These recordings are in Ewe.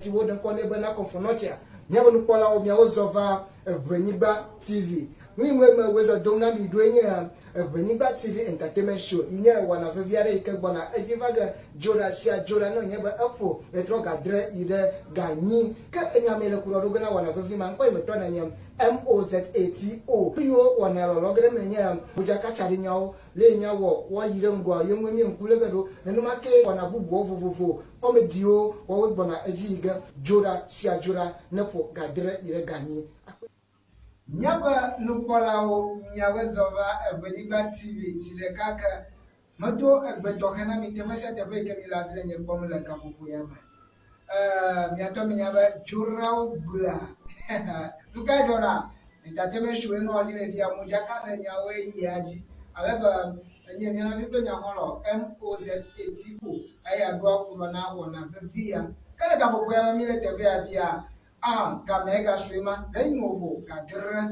Si woɖe ŋkɔ nɛ bena Kɔnfɔnɔtsia. Míaƒe nukpɔlawo, miawo zɔ va Eʋenyigba TV. Nu yi ŋue me wòezɔ dom na mi ɖoe nye Eʋenyigba TV Entertainment Show yi nye wɔna vevi aɖe yi ke gbɔna edzi va ge Dzoɖa sia Dzoɖa ne wònye be eƒo ɣetrɔ gadre yi ɖe ganyi. Ke enya mee le kuɖɔ ɖo ge na wɔna vevi ma ŋkɔ yi metɔ na nye MOZATO. Nu yiwo wɔna lɔlɔ ge ɖe eme nye modzakatsaɖinyawo, Lee míawɔ woayi ɖe ŋgɔa ye ŋue mí ŋku lé ge ɖo. Nenema kee wɔna bubuwo vovovo, kɔmediwo wɔwoe gbɔna edzi yi ge Dzoɖa sia Dzoɖa neƒo gadre yi ɖe ganyi. Akpe. Míaƒe nukpɔlawo, miawoe zɔ va Eʋenyigba TV dzi ɖeka ke. Medo egbe tɔxɛ na mi teƒe sia teƒe yi ke mile hafi le nye kpɔm le gaƒoƒo ya me. Eee, mia tɔ minya be dzoɖawo gbea. Nukae dzɔna? Entertainment show ye nɔa dzi le fia, modzakaɖenyawoe yia dzi. Ale be enye mia nɔvi kple mia xɔlɔ̃ MOZATO eya ɖoa ku ɖɔ na wɔna vevi ya. Ke le gaƒoƒo ya me míle teƒe ya fia, ah, gamea gasue ma, ɖe nyi wòƒo gadre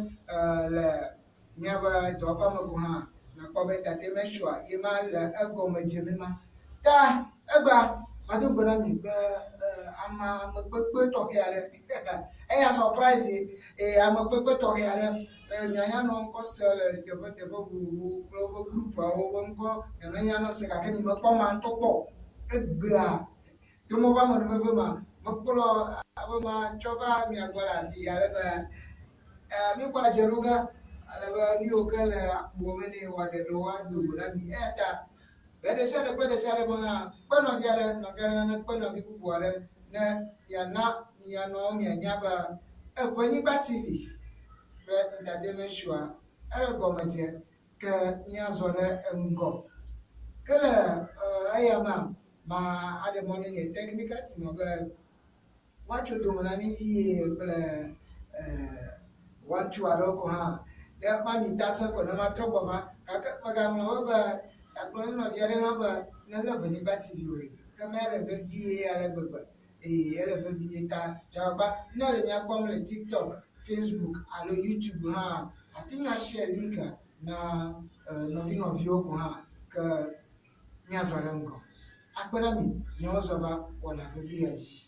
le Míaƒe dɔwɔƒea me gɔ̃ hã, nàkpɔ be entertainment show-a ye ma le egɔme dzem ema. Ta egbea, mado gbe na mi be ame amekpekpe tɔxɛ aɖe, eya surprise ye, eye amekpekpe tɔxɛ aɖe, mianya nɔ ŋkɔ se le teƒeteƒe vovovowo kple woƒe group-awo ƒe ŋkɔ mianɔ nya nɔ se gake mi mekpɔ amea ŋutɔ kpɔ o. Egbea, to mɔ ƒe amenuveve mea, mekplɔ ame ma tsɔ va mia gbɔ le afii ale be Míekpɔ dze ɖo ge ale be nu yiwo ke le akpoa me nɛ wòaɖe ɖo woado go na mí. Eya ta le ɖe sia ɖe kple ɖe sia ɖe me hã, kpe nɔvi aɖe, nɔvi aɖe nekpe nɔvi bubu aɖe ne miana mia nɔewo mianya be Eʋenyigba TV ƒe Entertainment Show-a ele gɔme dze ke míazɔ ɖe ŋgɔ. Ke le eya mea, maɖe mɔ ne nye technical team be Woatso dome na mí vie kple one two aɖewo ko hã ne mami ta sẽ ko ne matrɔ gbɔ va. Gake megaŋlɔ be be gagblɔ ne nɔvi aɖe hã be nelé ʋenyigba TV o ke mea le vevie ale gbegbe eye ele vevie ta dze agbagba ne ele mía kpɔm le TikTok, Facebook alo YouTube hã ate ŋu ashare link na nɔvi nɔviwo ko hã ke míazɔ ɖe ŋgɔ akpe ɖe mi miawo zɔ va wɔna vevi ya dzi.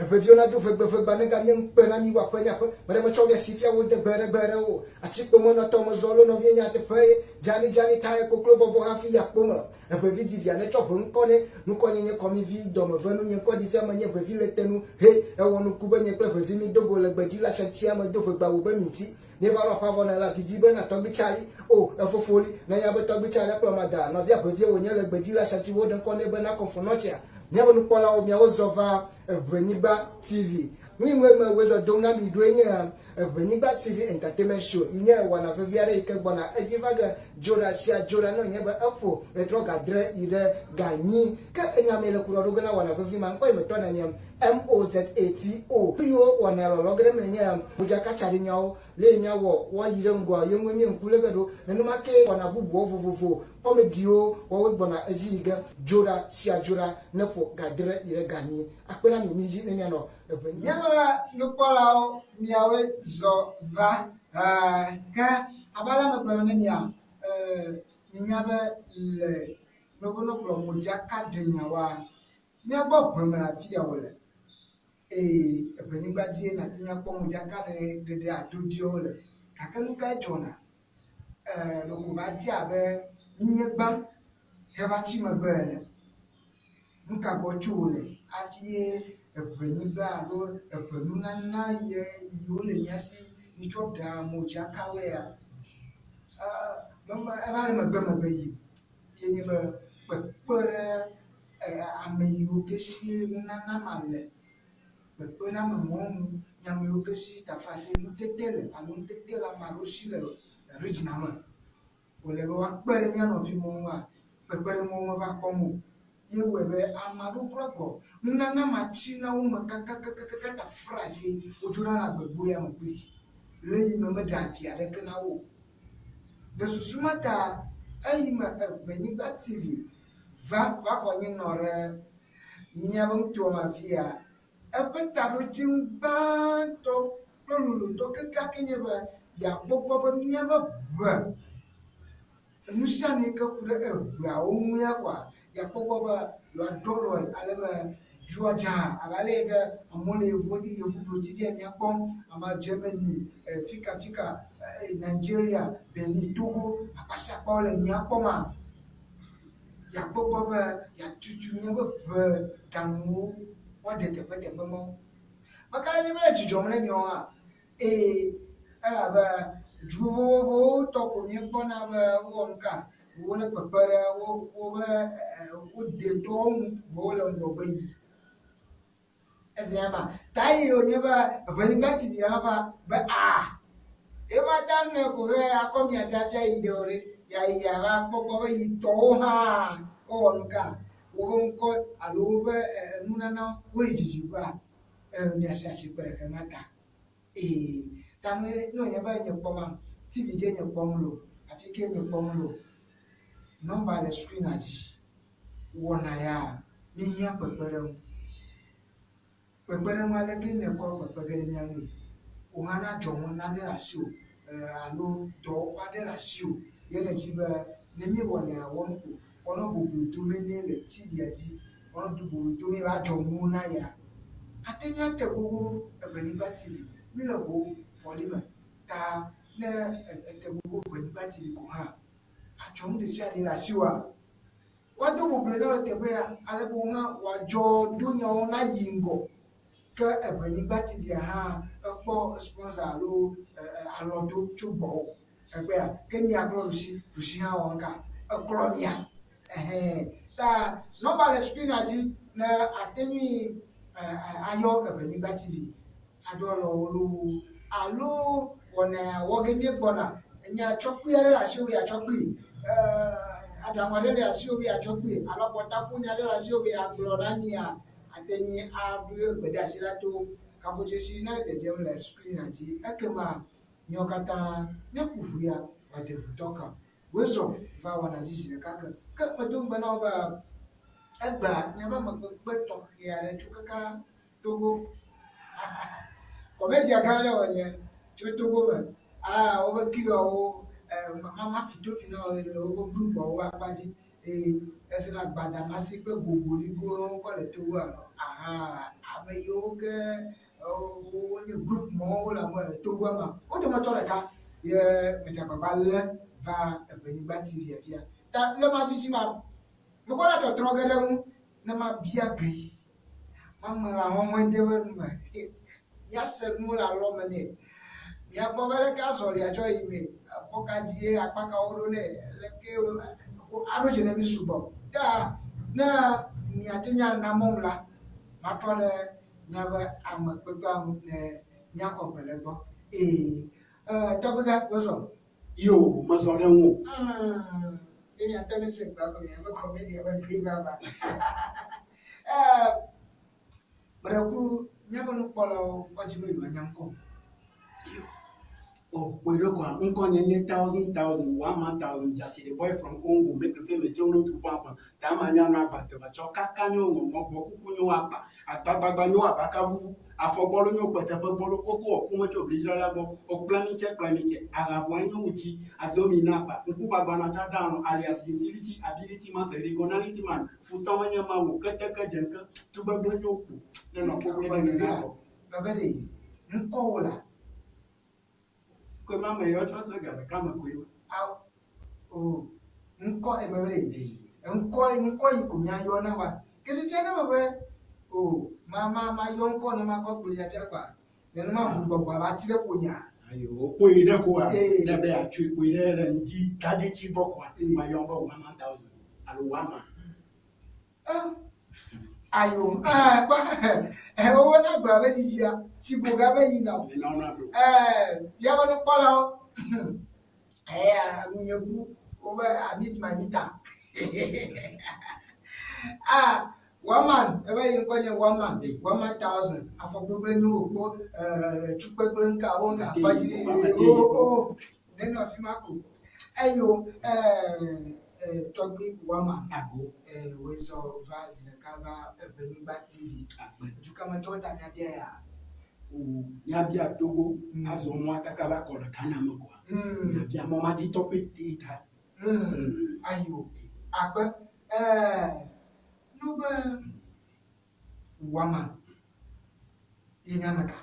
Eʋeviwo nado ʋegbe ʋegba ne ga nye ŋukpe na mi woaƒe nye aƒe me ɖe metsɔ ɖe asi fia wo de gbe ɖe gbe ɖe wo atikpo me nɔtɔ me zɔ lo nɔvie nya teƒe ye dzani dzani tae koklo bɔbɔ hafi yi akpo me eʋevi di via ne tsɔ ʋe ŋkɔ ne nukɔ nye nye kɔmi vi dɔme ve nu nye ŋkɔ di fia me nye ʋevi le te nu he ewɔ nuku be nye kple ʋevi mi do go le gbe dzi la sɛntia me do ʋegba wo be mi ŋti Míeva ɖo aƒea vɔ ne la vi dzi be na tɔgbui Charlie. O, efofo li. Nenya be tɔgbui Charlie kplɔ mada nɔvia ʋevie wònye le gbedzi la sati woɖe ŋkɔ nɛ be na Kɔnfɔnɔtsia. Míaƒe nukpɔlawo, miawo zɔ va Eʋenyigba TV. Nu yi ŋue me wòezɔ dom na mi ɖoe nye Eʋenyigba TV Entertainment Show yi nye wɔna vevi aɖe yi ke gbɔna edzi va ge Dzoɖa sia Dzoɖa ne wònye be eƒo ɣetrɔ gadre yi ɖe ganyi. Ke enya mee le kuɖɔ ɖo ge na wɔna vevi ma ŋkɔ yi metɔ na nye MOZATO. Nu yiwo wɔna lɔlɔ ge ɖe eme nye modzakatsaɖinyawo, lee míawɔ woayi ɖe ŋgɔa ye ŋue mí ŋku lé ge ɖo. Nenema kee wɔna bubuwo vovovo, kɔmediwo wɔwoe gbɔna edzi yi ge Dzoɖa sia Dzoɖa neƒo gadre yi ɖe ganyi. Akpe na mi, midzi ne mianɔ eʋe. Míaƒe nukpɔlawo, miawoe zɔ va. Ke abe ale megblɔ ne mia, minya be le nɔgblɔ modzakaɖenyawoa, Mía gbɔ ʋe me le afi ya wole eye eʋenyigba dzie nàte ŋu akpɔ modzakaɖeɖe adodoewo le. Gake nu kae dzɔna? Ee ɖeko wòva dze abe míenye gbã heva tsi megbe ene. Nu ka gbɔ tso wòle hafi ye eʋenyigba alo eʋenunana ye yiwo le mía si míetsɔ ɖea modzakawoea, ee eva le megbemegbe yim ye nye be kpekpe ɖe ame yiwo ke si nunana ma le, kpekpeɖeame mɔnu nye ame yiwo ke si taflatse nutete le alo nutete le ame aɖewo si le region me. Wòle be woakpe ɖe mía nɔvi mawo ŋua, kpekpeɖeŋu meva kpɔm o. Ye wɔe be ame aɖewo kura gɔ nunana ma tsi na wo me kakakakaka taflatse wodzona le agbegbo ya me kpli le eyi me meɖea vi aɖeke na wo o. Le susu ma ta eyime Eʋenyigba TV va va xɔ anyi nɔ ɖe míaƒe nutoa me afia, eƒe taɖodzinu gbãtɔ kple lolotɔ kekeake nye be yeakpɔ egbɔ be míaƒe ʋe, nu sia nu yi ke ku ɖe eŋeawo ŋu ya koa, yeakpɔ egbɔ be yewoado alɔe ale be Dua dza abe ale yi ke amewo le yevuwo yevublo dzi via mía kpɔm. Ame Germany, fika fika, Nigeria, Benin, Togo, akpa sia akpa wole mía kpɔma, yeakpɔ gbɔ be yeatutu míaƒe ʋe ɖaŋuwo woade teƒeteƒe mawo. Meka ɖe edzi be ele dzidzɔm ne míawo hã eye elabe du vovovowo tɔ ko míekpɔna be wowɔ nuka, wole kpekpe ɖe wo wobe wo detɔwo ŋu be wole ŋgɔgbe yi. Eze ama ta yi wònye be Eʋenyigba TV hã va be aa ye va ta ne ko he akɔ mia si afia yi de o ɖe yeayi ava kpɔ gbɔ be yi tɔwo hã wowɔ nuka woƒe ŋkɔ alo woƒe nunana woyi dzidziƒea ele be miasi asi kpe ɖe xema ta. Ee, ta ne ne wònye be nye kpɔm ma, TV dzie nye kpɔm le o, afi ke nye kpɔm le o, nɔmba le screen-a dzi. Wɔna ya, míehiã kpekpeɖeŋu. Kpekpeɖeŋu aleke nèkɔ kpekpe ge ɖe mía ŋui? Wò hã ne adzɔ ŋu nane le asiwò alo dɔwɔƒe aɖe le asiwò ye nèdi be ne míewɔnɛ awɔ nu ko woanɔ boblo domee nɛ le TV-a dzi, woanɔ boblo domee be adzɔ nuwo na yea, ate ŋu ate gogo Eʋenyigba TV. Míle ho xɔli me ta ne ète gogo Eʋenyigba TV ko hã, adzɔ nu ɖesiaɖe le asiwòa, woado bobloe na wò le teƒe ya ale be wò hã wòadzɔ do nyawo nayi ŋgɔ. Ke Eʋenyigba TV-a hã ekpɔ sponsor alo alɔdo tso gbɔwò. Egbea ke mia klɔ ɖusi, ɖusi hã wɔ ŋka eklɔ mia. Ɛhɛn ta nɔmba le screen-a dzi ne ate ŋui ayɔ Eʋenyigba TV ado alɔ wò loo alo wɔna ya wɔ ge míegbɔna. Enya tsɔ kpui aɖe le asiwò be yeatsɔ kpui, aɖaŋu aɖe le asiwò be yeatsɔ kpui alo akɔtaƒonya aɖe le asiwò be yeagblɔ na mía, ate ŋui aɖo gbedeasi la to kaƒodzesi ne le dzedzem le screen-a dzi. Ekema míawo katã míaku ʋu ya wòade ʋutɔ ka. Wòezɔ va wɔna dzi zi ɖeka ke. Ke medo ŋugbe na wo be egbea míaƒe amekpekpe tɔxɛ aɖe tso kaka Togo. Kɔmɛdia gã aɖe wònye tso Togo me. Aa woƒe kiloawo mafi tofi na wo le woƒe grupuawo ƒe akpa dzi eye esina gbadamasi kple gogoligowo kɔ le Togoa nɔ. Aha ame yiwo ke wonye group mawo le ame Togoa me wo dometɔ ɖeka ye medze agbagba lé va Eʋenyigba TV fia. Ta le ma dzi dzi ma mekpɔna tɔtrɔ ge ɖe eŋu ne mabia gbe yi. Mame le ahɔhɔ̃e de be nu me. Míase nuwo le alɔme nɛ. Míakpɔ be leke azɔlia tsɔ yi mee, akpɔ ka dzie akpa ka woɖo nɛ, leke aɖo dze ne mí sugbɔ. Ta ne miate ŋu ana mɔm la, matrɔ ɖe míaƒe ame kpekpea ŋu ne míaxɔ gbe le egbɔ. Ee, tɔgbigã, wozɔ. Yo, mezɔ ɖe ŋu. Ye miate ŋu se gbea gɔme abe comedian ƒe gbe vava. Meɖe ku míaƒe nukpɔlawo woadi be yewoanya ŋkɔ. Yo. Oh, kpɔe ɖo koa, ŋkɔnye nye thousand thousand one man thousand Jasi the boy from Congo make the famous tse wono tu ƒaƒã ta ma nya no agba te va tsɔ kaka nyo ŋɔŋɔ gbɔ kuku nyo akpa agbagbagba nyo abaka vuvu afɔ gbɔlo nyo kpeteƒe gbɔlo koko ɔku me tso blidzrala gbɔ okpla mi tse kpla mi tse aʋaʋua nyo wutsi ado mi na akpa ŋku gbagba na tsa down alias utility ability master rigonality man futɔ menye mawu keteke dze ŋke tugbegble nyo kpo ne nɔ kpokploe ɖe nene akɔ. Bebe ɖe ŋkɔwò la. Koe ma me yɔ tsɔ se ga ɖeka me koe ma. Aw o ŋkɔ ebe ɖe ŋkɔ ŋkɔ yi ko míayɔ na wa. Ke fifia ne me be o ma ma ma yɔ ŋkɔ ne ma kɔ kplɔ ya fia kpa. Nenema ʋu gbɔgbɔ ava tsi ɖe ƒonya. Ayo kpoe ɖe koa. Ne be atsɔe kpoe ɖe le ŋdi kadetsi gbɔ koa. Ma yɔ be 1000 alo one man. Ayo kpɔ wobe na gblɔ be dzidzia tsi go ga be yina o. Míaƒe nukpɔlawo eya ŋunyeku wobe I need my meter. Ah one man ebe yi ŋkɔ nye one man one man thousand afɔgbogble nyo wòkpɔ tukpe kple ŋka wo ŋka kpadzi o o nenɔ afi ma ko. Eyo tɔgbi one man wòezɔ va zi ɖeka va Eʋenyigba TV. Dukametɔwo ta míabia ya. Míabia Togo azɔ mɔa kaka va kɔ ɖe Ghana me koa. Míabia mɔ ma dzi tɔ ƒe ta. Ayo akpe nu be Wama ye nye ame ka?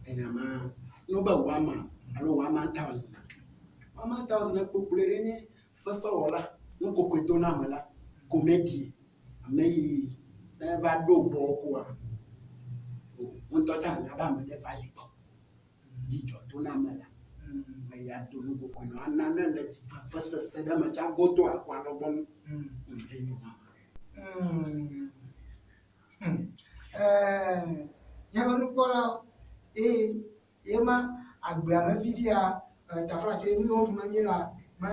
Enya ma, ne wobe Wama alo Wama Thousand, Wama Thousand ekpokploe ɖe nye fefewɔla, nukokoedonamela, comedian, ame yi ne eva ɖo gbɔ koa, wo ŋutɔ tsã anya be ame ɖe va ye gbɔ. Dzidzɔdonamela. Ame yi ado nukokoe nɔ ana ne le vevesese ɖe me tsã godo akɔ alɔgbɔnu. Eye wama. Míaƒe nukpɔlawo eye ye ma agbea me vivia taflatse nuyiwo ɖum míelea me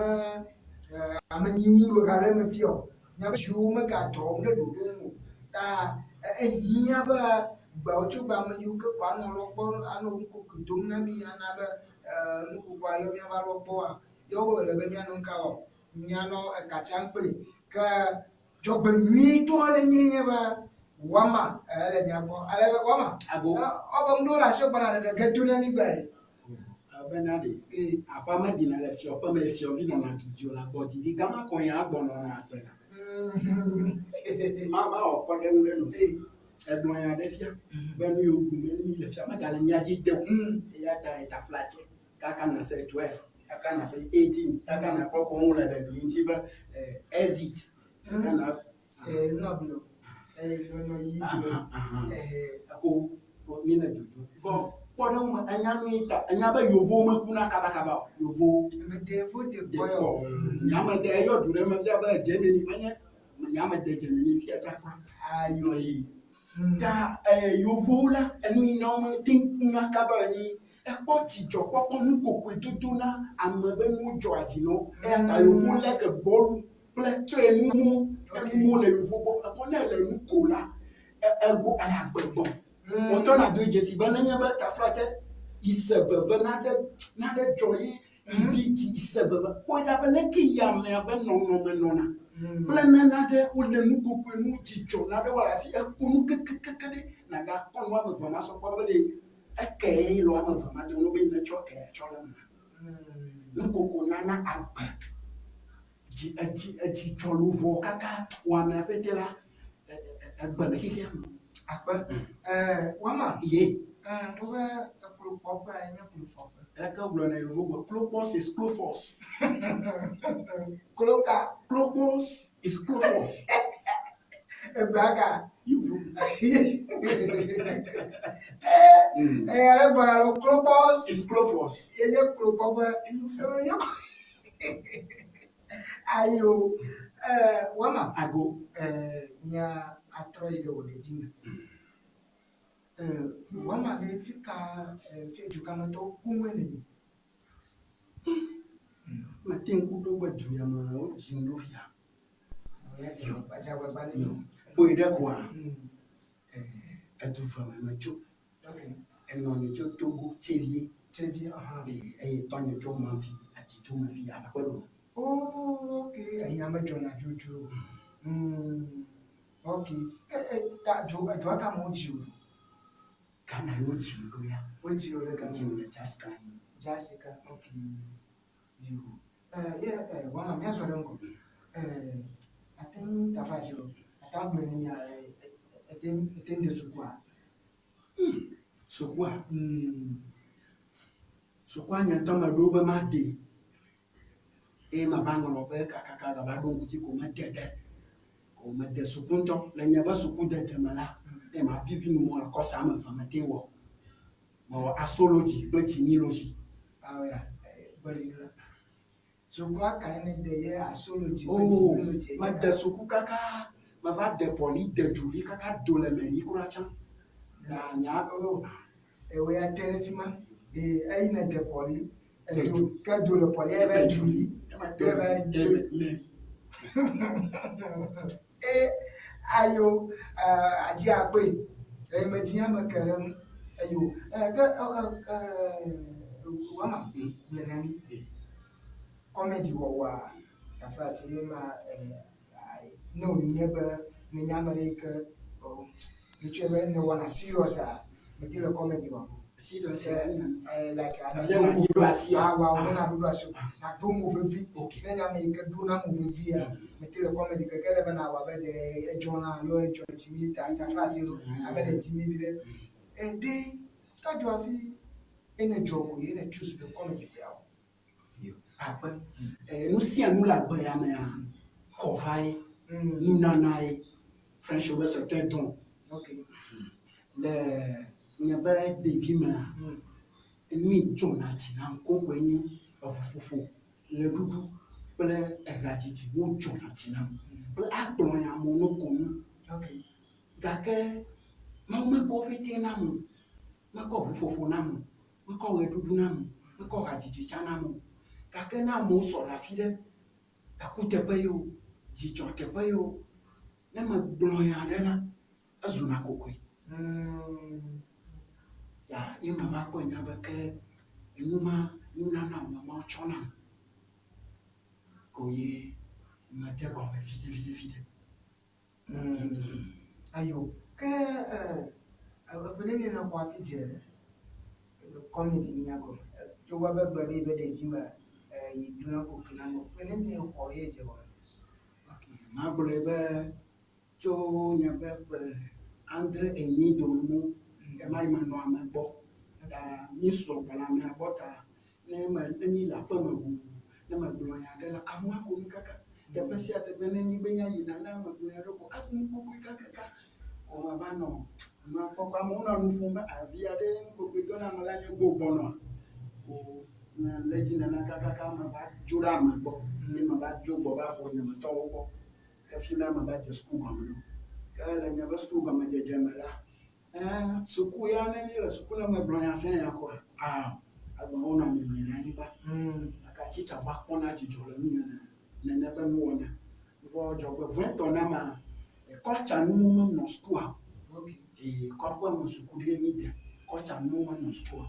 ame nyinyui megale eme fia o. Míaƒe dziwo megadɔ wɔm ɖe ɖoɖo nu o. Ta ehiã be gbeawo tso gbe ame yiwo ke ko anɔ alɔgbɔ anɔ nukokui dom na mí ana be nukokoa yɔ míaƒe alɔgbɔa ye wòle be míanɔ nu ka wɔm? Míanɔ eka tsam kpli. Ke Dzɔgbenyuitɔ le nye nye be wama ele mia gbɔ. Ale be wama. Ago. Ɔbe ŋɖo le asiwò gbɔna ɖeɖe ge do na mí gbe. Bena ɖe aƒea me ɖina le fiɔ ƒe me fiɔvi nɔna du dzi o le agbɔ dzi ɖi gama kɔ ya gbɔ nɔna asena. Ma ma wɔ kpɔɖeŋu ɖe nɔ si. Egblɔ nya ɖe fia be nu yiwo ɖum mí le fia megale mía dzi dem o. Eya ta etaflatse kaka nase 12 kaka nase 18 kaka nakpɔ ko woŋlɔe ɖe gli ŋuti be exit. Kaka na Nɔ blo. Nɔ nɔ yi blo. Ko mi le dzodzo. Vɔ kpɔɖeŋu me enya nu yi ta enya be yevowo mekuna kabakaba o. Yevowo. Mede vo de kpɔ yɔ. Nyame de eyɔ du ɖe me fia be Germany menye nyame de Germany fia tsa kura. Ayo. Yi. Ta yevowo la enu yi na wo mete ŋu kuna kaba nyi ekpɔ dzidzɔkpɔkpɔ nukokoedodo na ame be nuwo dzɔa dzi na wo. Eya ta yevowo like bɔlu kple tɔ enuwo enuwo le yevo gbɔ. Ekpɔ ne ele nu ko la egbɔ ele agbe gbɔm. Wotɔ na do dzesi be nenye be taflatse ise veve naɖe naɖe dzɔ ye ibi dzi ise veve kpɔe ɖa be leke yi amea be nɔnɔme nɔna kple ne naɖe wole nukokoe nu dzidzɔ naɖe wɔ le hafi eko nu kekekeke ɖe nagakɔ nu ame eve ma sɔ kpɔ be ɖe eke ye le ame eve ma dome be netsɔ ke tsɔ le eme. Nukoko nana agbe dzi edzi edzi dzɔ luʋɔ kaka wɔ amea ƒete la egbe le xexea me. Akpe. Wama. Ye. Wobe eklokpɔƒe nye klofɔƒe. Leke wogblɔ na yevu gbe klokpɔs is klofɔs. Kloka. Klokpɔs is klofɔs. Egbea ka. Yevu. Eya ɖe gbɔna lo klokpɔs is klofɔs. Ye nye klokpɔƒe. Nye Ayo. Wama. Ago. Mía atrɔ yi ɖe wò ɖevi me. Wama ɖe fi ka fi dukametɔwo koŋue nènye? Mete ŋku ɖo be du ya me wodzim ɖo fia. Kpɔe ɖe koa, edu ve me metso. Enɔnye tso Togo, Tsevie. Tsevie, aha. Eye tɔnye tso Mamfi, Atidome fi, Aƒeɖome. Oh, ok. Enya medzɔna dzodzro. Ok. Ke ta dzo edzoa ka me wodzi wò ɖo? Ghana ye wodzim ɖo ya. Wodzi wò ɖe Ghana. Wodzim le Jasika. Jasika, ok. Yo. Ye wama míazɔ ɖe ŋgɔ. Ate ŋu tafa dzi o. Ate ŋu agblɔe ne mía ete ete ŋu de sukua. Sukua? Sukua nye ŋutɔ meɖo be made. Eye mava ŋlɔ be kakaka gava ɖo ŋku dzi ko mede ɖe. Ko mede suku ŋutɔ. Le nye be sukudede me la, ne mavivi nu me akɔsa ame eve mete ŋu wɔ. Mewɔ asolodzi kple dzimilodzi. Awo ya, gbeli la. Sukua kae ne de ye asolodzi kple dzimilodzi? Mede suku kaka meva de pɔli de dzuli kaka do le meli kura tsã. Nya o. Ewo ya te ɖe fi ma. Ee, eyi ne de pɔli. Edo ke do le pɔli eva dzuli. Eva do meli. E ayo adzi akpɔe. Eye medzi ame ke ɖe ŋu. Eyo ke wama gblɔe na mí. Comedy wɔwɔa taflatse ye ma ne wònye be nenye ame ɖe yi ke metsɔe be nèwɔna serious a mete le comedy wɔm. Serious like naɖo asi awa wo ne naɖo asi naɖo mo vevi. Ne nye ame yi ke ɖona mo vevia Mete le comedy keke ele be nawɔ abe ɖe edzɔ lã alo edzɔ dzi mi ta taflatse lo abe ɖe dzi mi viɖe. Eɖe ka dzɔ hafi ene dzɔ ko ye ne choose be comedy ko yeawɔ? Yo, akpe. Nu sia nu le agbe ya mea, xɔ va ye, nunana ye. French be c'est un don. Le nye be ɖevi mea, enu yi dzɔna dzi nam koŋ koe nye eʋuƒoƒo, ɣeɖuɖu kple ehadzidzi wo dzɔna dzi nam. Kple akplɔ nye amewo no ko nu. Gake Mawu mekɔ wo ƒete nam o. Mekɔ ʋuƒoƒo nam o. Mekɔ ɣeɖuɖu nam o. Mekɔ hadzidzi tsã nam o. Gake ne amewo sɔ ɖe afi ɖe, ekuteƒe ye o, dzidzɔteƒe ye o, ne megblɔ nya ɖe la, ezuna kokoe. Ya ye meva kpɔe nya be ke enu ma nunana wònye Mawu tsɔ nam. Ko ye medze gɔme viɖe viɖe viɖe. Ayo, ke eƒe nenie nèxɔ hafi dze comedy nya gɔme? Togbɔ be egblɔ ɖi be ɖevi me yi dona kokoe na amewo. Ƒe nenie xɔ ye dze gɔme? Ok, magblɔe be tso nye be ƒe 4, 5 dome mo, ɣemaɣi menɔ ame gbɔ. Ta mí sɔgbɔ le amea gbɔ ta ne me ne mí le aƒeme ʋuu ne megblɔ nya ɖe la, amewo ako nu kaka. Teƒe sia teƒe ne míbe míayina ne megblɔ nya ɖe ko azu nukokoe kakaka. Ko meva nɔ nua kpɔkpɔ amewo nɔ nu ƒom be avi aɖe nukokoe do na ame la nye gbɔ gbɔnɔa. Ko le edzi nene kakaka meva dzo ɖe ame gbɔ. Ye meva dzo gbɔ va xɔnyemetɔwo gbɔ. Ke fi ma meva dze suku gɔme ɖo. Ke le nye be suku gɔmedzedze me la, suku ya ne míele suku ne megblɔ nya sia nya koa, aa agbawo nɔ mimi le anyigba. Gake titsa va kpɔna dzidzɔ le nunye nene be nuwɔna. Vɔ dzɔgbevɔ̃etɔ na ma, kɔltsa nuwo menɔ sukua o. Eye kɔƒe me suku ɖee mí de. Kɔltsa nuwo menɔ sukua o.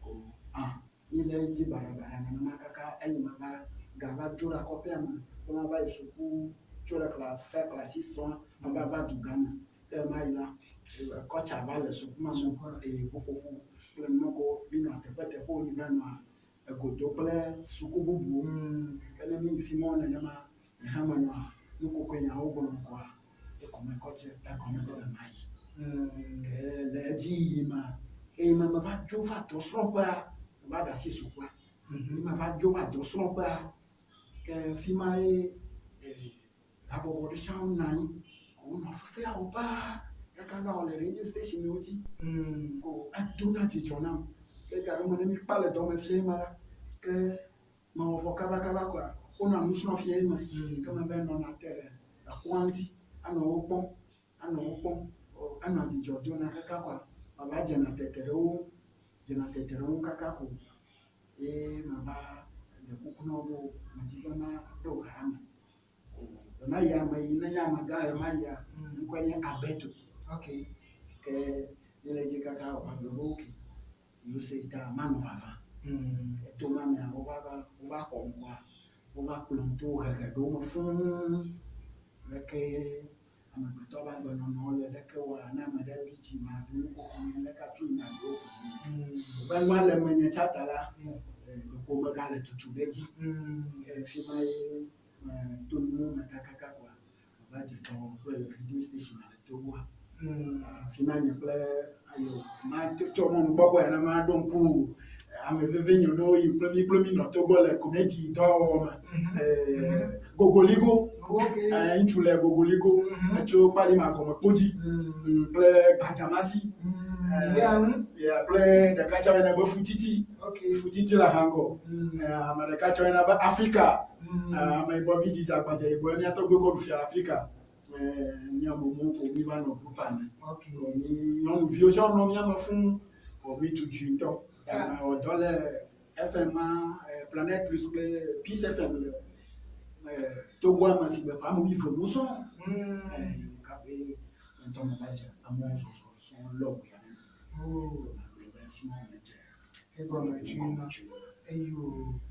Ko ah mí le edzi baɖabaɖa nenema kaka eyi meva gava dzo ɖe kɔƒea me be mava yi suku tso ɖe fin classe six meva va dugã me. Ke ɣemaɣi la, kɔltsa va le suku ma me eye ƒuƒoƒo kple numeko mí nɔa teƒeteƒewo mí va nɔa egodo kple suku bubuwo. Ke ne mí yi fi mawo nenema, nye hã menɔa nukokoe nyawo gblɔm koa, egɔme kɔ dze egɔme be mayi. Ke le edzi yiyi mea, eye me meva dzo va dɔsrɔ̃ƒea, meva ɖe asi sukua. Ye meva dzo va dɔsrɔ̃ƒea, ke fi ma ye habɔbɔ ɖe tsã nɔ anyi. Wonɔ fefea wɔm paa kaka nua wɔ le radio station wo dzi. Ko edona dzidzɔ nam. Ke gaɖome ne míkpa le dɔme fia ma la, ke mewɔ vɔ kabakaba koa, wonɔa nu srɔ̃m fia me. Ke meva nɔna te ɖe ekɔa ŋuti anɔ wo kpɔm, anɔ wo kpɔm, enɔa dzidzɔ dona kaka koa, meva dzena tete ɖe wo ŋu, dzena tete ɖe wo ŋu kaka ko ye meva ɖe kuku na wo be medi be maɖo ha me. Ko ɣemaɣi ame yi nenye amegã ɣemaɣia, ŋkɔe nye Alberto. Ke míele edzi kaka wòva gblɔ be okay, yewo se ta manɔ vava. Eto ma mea, wova va wova xɔm koa, wova kplɔm to hehe ɖewo me fũu. Leke amegbetɔ ƒe agbenɔnɔ le ɖeke wɔa ne ame ɖe bi dzi ma ɖu nukoko nɛ leke hafi yina ɖo be nua le menye tsã ta la, ɖeko megale tutu ɖe edzi. Fi ma ye to nuwo me kakaka koa, meva dze dɔwɔƒe le radio station le Togoa. Fi ma nye kple ayo matsɔ mɔnukpɔkpɔ ya ne maɖo ŋku ame veve nye ɖewo yi kple mí kple mí nɔ Togo le comedy dɔwɔwɔ me. Gogoligo. Ŋutsu le Gogoligo. Etso Kpalima gɔme kpodzi kple Gbadamasi. Kple ɖeka tsɛ woyɔna be Futiti. Futiti le Hangɔ. Ame ɖeka tsɛ woyɔna be Afrika. Ameyibɔ vidzidzi agbadze yibɔ mía tɔgbuiwo kɔ ɖu fia le Afrika. Mía amewo ko mí va nɔ groupa me. Nyɔnuviwo tsɛ nɔ mía me fũu. Vɔ mí tutui ŋutɔ. Mewɔ dɔ le FM ma, Planet Plus kple Peace FM le Togoa me sigbe ƒe ame wuieve mo sɔŋ. Kaƒe ŋutɔ meva dze amewo zɔzɔ sɔŋ lɔ ʋuia nene. Magblɔ be fi ma medze Egɔme tsoe ma. Eyo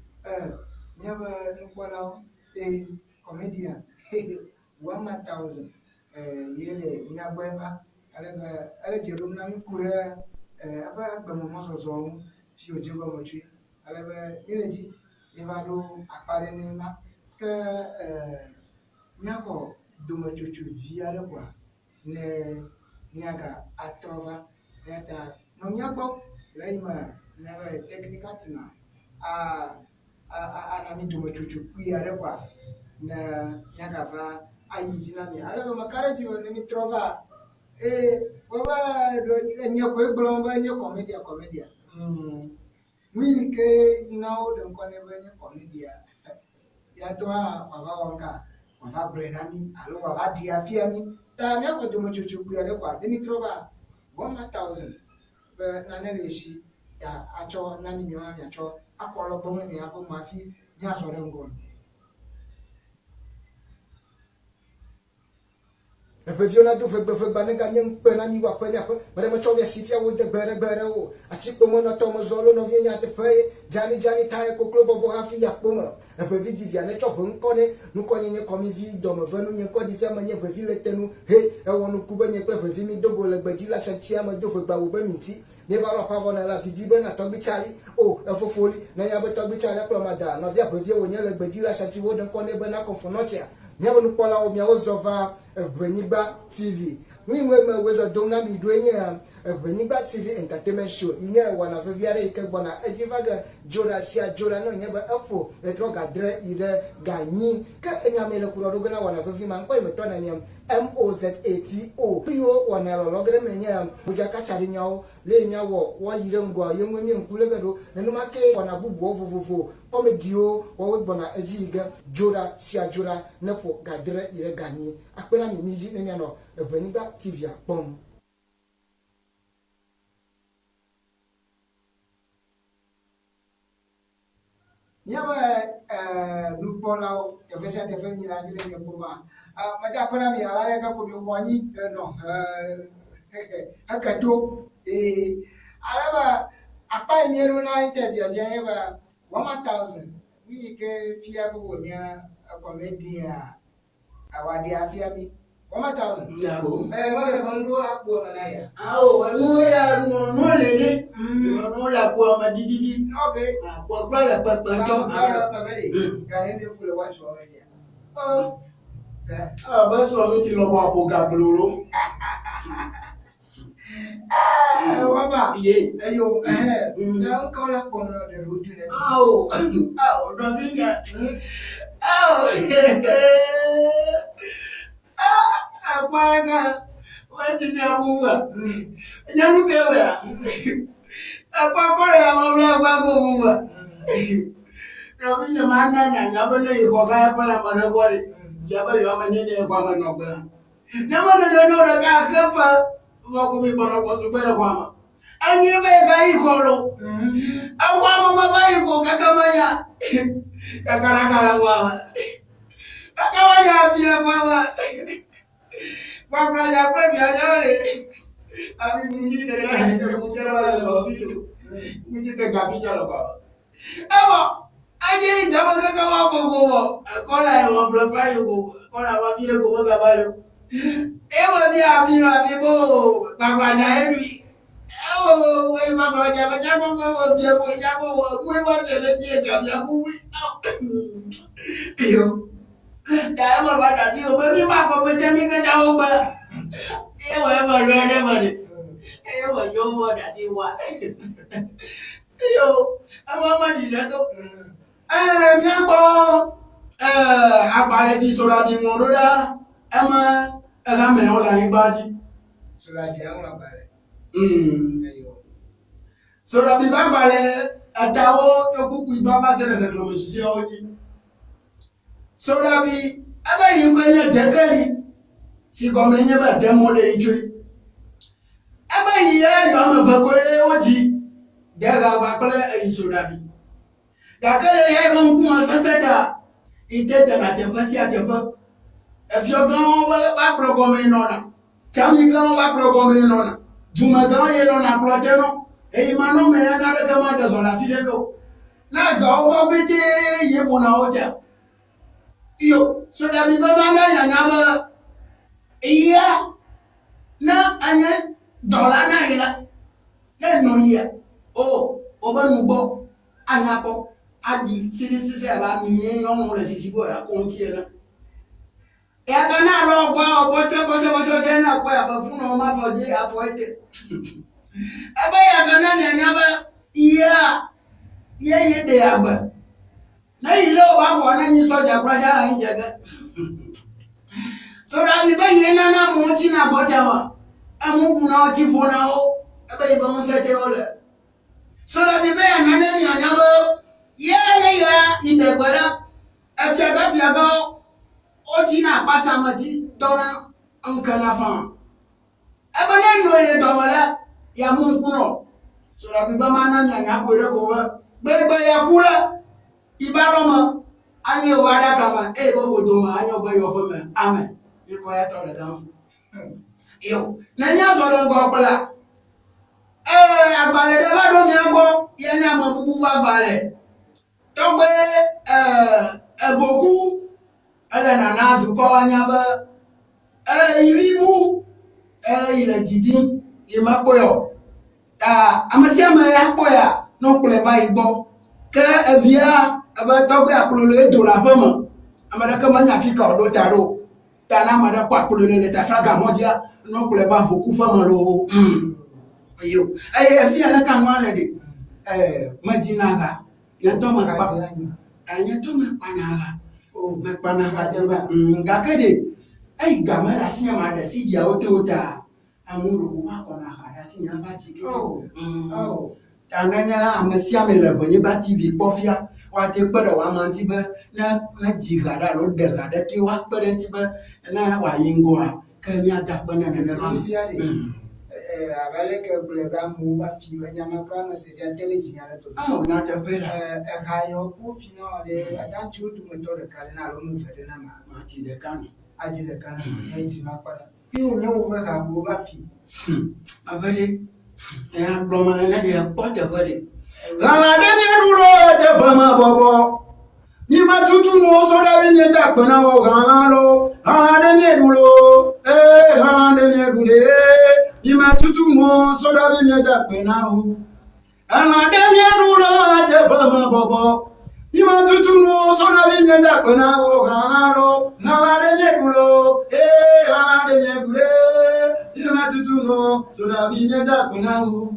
míaƒe nukpɔlawo eye comedian 1000 ye le mía gbɔe va. Ale be ele dze ɖom na mí ku ɖe eƒe agbememɔzɔzɔ ŋu fi wòdze egɔme tsoe. Ale be míle edzi míeva ɖo akpa ɖe nɛ ma. Ke. Míaxɔ dometsotso vi aɖe koa ne míaga atrɔ va. Eya ta nɔ mía gbɔ le eyime míabe technical team a ana mí dometsotso kpui aɖe koa ne míagava ayi dzi na mi. Ale be meka ɖe edzi be ne mítrɔ va eye wobe enye koe gblɔm be enye comedian comedian. Mm. Nu yi ke na woɖe ŋkɔ nɛ be enye comedian ya tɔ hã wòava wɔ nuka? Wòava gblɔe na mí alo wòava ɖee afia mí. Ta míaƒe dometsotso kpui aɖe koa, ne mítrɔ va 1000 be nane le esi ya atsɔ na mí miawo hã miatsɔ akɔ alɔgbɔnu le miaƒe me hafi míazɔ ɖe ŋgɔ. Eƒe viwo nado ʋegbe ʋegba neganye ŋukpe na mi woaƒe nye aƒe meɖe metsɔ ɖe asi fia wo de gbe ɖe gbe ɖe o. Atikpo menɔ tɔ mezɔ alo nɔviwo nyateƒe ye dzani dzani tae koklo bɔbɔ hafi yi akpo me. Eƒe vi dzi via netsɔ ʋe ŋkɔ nɛ. Nukɔ nye nye kɔmi vi dɔme ve nu nye ŋkɔ ɖi fia menye ʋevi le te nu. He, ewɔ nuku be nye kple ʋevi mi do go le gbedzi la sɛtia me do ʋegba wu be mi ŋti. Míeva ɖo aƒea vɔ ne la vi dzi be na tɔgbi Charlie. O, efofo li. Ne nya be tɔgbi Charlie kplɔ mada nɔvia ʋevie wònye le gbedzi la sɛti woɖe ŋkɔ nɛ be na kɔnfɔnɔtsia. Míaƒe nukpɔlawo, miawo zɔ va Eʋenyigba TV. Nu yi ŋue me wòezɔ dom na mi ɖoe nye Eʋenyigba TV Entertainment Show yi nye wɔna vevi aɖe yi ke gbɔna edzi va ge dzoɖa sia dzoɖa ne wònye be eƒo ɣetrɔ ga adre yi ɖe ga enyi. Ke enya mee le ku ɖɔ ɖo ge na wɔna vevi ma ŋkɔ yi metɔ na nye MOZATO. Nu yiwo wɔna lɔlɔ ge ɖe eme nye modzakatsaɖinyawo, Lé míawɔ woayi ɖe ŋgɔa ye ŋue mí ŋku lé ge ɖo. Nenema kee wɔna bubuwo vovovo, kɔmediwo wɔwoe gbɔna edzi yi ge. Dzoɖa sia dzoɖa neƒo ga adre yi ɖe ga enyi. Akpe na mi midzi ne mianɔ Eʋenyigba TV-a kpɔm. Míaƒe nukpɔlawo teƒe sia teƒe mi le anyi le nye kpɔm meda akpe na mi abe aleke ko miexɔ anyi nɔ heke to eye ale be akpa yi míeɖo na interview dzia nye be 1000 nu yi ke fia be wònye comedian Àwɔ aɖi afia mí. 1000. Nyago. Ɛ mele be ŋɖo la kpo eme na ya. Awo enu ya nu nu le ɖe. Nu le kpo eme ɖiɖiɖi. Ok. Kpɔkplɔ le kpekpe ŋutɔ. Kpɔkplɔ le kpekpe ɖi. Gane mi ku le wa sɔ me ɖia. Ɔ. Ɔ be srɔ̃ mi ti lɔbɔ aƒo gaglo lo. Wama. Ye. Eyo ɛhɛ. Na ŋkɔ la kpɔ nɔ ɖe ɖo du ne. Awo. Awo nɔvi nye. Awo. Akpɔ ɖe wa ti nya bubu. Nye nu ke wea. Akpɔ kɔ le ame bla gba go bubu. Nɔvi nye ma na nyanya be ne yi xɔ ga eƒe le ame ɖe gbɔ ɖe. Bia be yewoame ne ne xɔ ame nɔ gbea. Ne me nene ne ɖeka xe fe vɔ ko mi gbɔnɔ kpɔ sugbe le xɔa me. Enye be va yi xɔ lo. Exɔa me me va yi ko kaka me nya. Kaka ɖaka le xɔa me. Kaka me nya afi le xɔa me. Kpakpla nya kple via nya le. Abi mu dzi te ɖe mu dzi va le lɔ si to. Mu dzi te gabi nya le xɔa me. Evɔ enye yi dama kaka wa gbogbo wɔ kɔla yi wɔ gblɔ fa yi ko kɔla wa fi ɖe ko megava le o. Ewɔ mi afi lɔ afi ko gbagbladza eɖui. Ewɔ wɔ gbagbladza me nya gbogbo wɔ bia ko nya ko wɔ mue wa dze ɖe dzi gabia kuwui. Iyo. Da ewɔ va da si wo be mi ma kɔ be dze mi ke nya wo gbe. Ewɔ ewɔ lɔ ɖe me ɖe. Ewɔ yo wɔ da si wa. Eyo, ema meɖi ɖeke o. Ee, míakpɔ ee, agbalẽ si Soɖabi ŋlɔ ɖo ɖa eme ehameawo le anyigba dzi. Soɖabi ŋlɔ agbalẽ. Eyo. Soɖabi ƒe agbalẽ etawo tso kpukpui gbã va se ɖe xexlẽme susɔeawo dzi. Soɖabi ebe yi ŋkɔe nye Dekeli, si gɔmee nye be ɖem woɖe yi tsoe. Ebe yi ya yɔ ame eve koe wodzi, Deɣagba kple eyi Soɖabi. Gake le eya ƒe ŋkume sesẽ ta, yi te dena teƒe sia teƒe. Efiɔ gãwo be woakplɔ gɔmee nɔna, Tsamigãwo va kplɔ gɔmee nɔna, dumegãwo ye nɔna kplɔ te nɔ, eyi manɔmee ya naneke made zɔ le afi ɖeke o. Ne egeawo va petee ye ƒona wo tea. Iyo, soɖabi be mana nyanya be eyia ne enye dɔla na yi la, ne enɔ yia, o wobe nugbɔ anya kpɔ aɖi sisisisi abe ami ye nyɔnu le sisi be yeakɔ ŋuti ene. Ya ke ne alɔ gbɔ bɔtsɔ bɔtsɔ bɔtsɔ tsɛ ne akpɔe abe funɔ ma afɔ dzi afɔ ete. Ebe ya ke ne mianya be yea ye ye ɖe agbe. Ne yi lé wò afɔ ne nyi sɔdza kura tsɛ anyi dze ge. Soɖabi be ye nana amewo tsina gɔta me, emu kuna wo, tsi ƒona wo, ebe yi be ŋusẽ te wole. Soɖabi be yeana ne mianya be ye ne ya yi ɖe gbe ɖa, efiagã fiagãwo wotsina akpasa me tsi dɔna ŋkena faa. Ebe ne nɔe le dɔme la, yeamu ŋku nɔ. Soɖabi be mana mianya kpɔe ɖe ko be gbegbe yeaku la, yi ba ɖɔ me anye wobe aɖaka me eye be ƒodo me anye wobe yɔƒe me. Amen. Míekɔ ya tɔ ɖeka ŋu. Yo, ne míazɔ ɖe ŋgɔ kple ee, agbalẽ ɖe va ɖo mía gbɔ, ye nye ame bubu ƒe agbalẽ. Tɔgbe ee, evoku ele nana dukɔ anya be ee, yi bu ee, yi le didim, yi mekpɔe o. Ta ame sia ame ya kpɔea, ne wokplɔe va yi gbɔ. Ke evia ebe tɔgbe akplɔe do le aƒe me. Ame ɖeke menya afi ka wòɖo ta ɖo o. Ta ne ame ɖe kpɔ akplɔe le taflaga mɔ dzia, ne wokplɔe va vokuƒe me loo. Mm. Eyo. Eye efia leke nua le ɖe? Ee, medina ha. Nye ŋutɔ mekpa. Nye ŋutɔ mekpana ha. Mekpana ha dzina. Gake ɖe, eyi game le asinye maɖe CD-awo te wo ta, amewo ɖeko va xɔna ha ɖe asinye ava dzi kekeŋ. Oh. Ta nenye ame sia ame le Ʋenyigba TV kpɔ fia, woate kpe ɖe woama ŋuti be ne ne dzi ha ɖe alo ɖe ha ɖe toe woakpe ɖe eŋuti be ne wòayi ŋgɔa, ke míada akpe nɛ nenema. Fifia ɖe, abe aleke gblɔe be amewo va fi enya ma kura mese fia te ɖe dzinye ale gbegbe. Ao, nyateƒe la. Eha yawo ku fi na wò ɖe, ate ŋu atsi wo dometɔ ɖeka ɖe na alo ame eve ɖe na ma. Matsi ɖeka nɔ. Adzi ɖeka na ma. Ne edzi makpɔ ɖa. Ye wònye woƒe ha ko wova fi. Abe ɖe, nya gblɔ mele ne ɖe kpɔ teƒe ɖe. Lã ɖe míeɖu ɖo teƒe me bɔbɔ. Mi me tutu nuwo sɔ ɖe mi míeda akpe na wo halã lo. Halã ɖe míeɖu lo. Ee, halã ɖe míeɖu ɖe. Mi me tutu nuwo sɔ ɖe mi míeda akpe na wo. Elã ɖe míeɖu le teƒe me bɔbɔ. Mímetutu nuwo sɔna be míeda akpe na wo halã lo. Halã ɖe míeɖu lo, ee halã ɖe míeɖu ɖe. Mímetutu nuwo sɔna be míeda akpe na wo.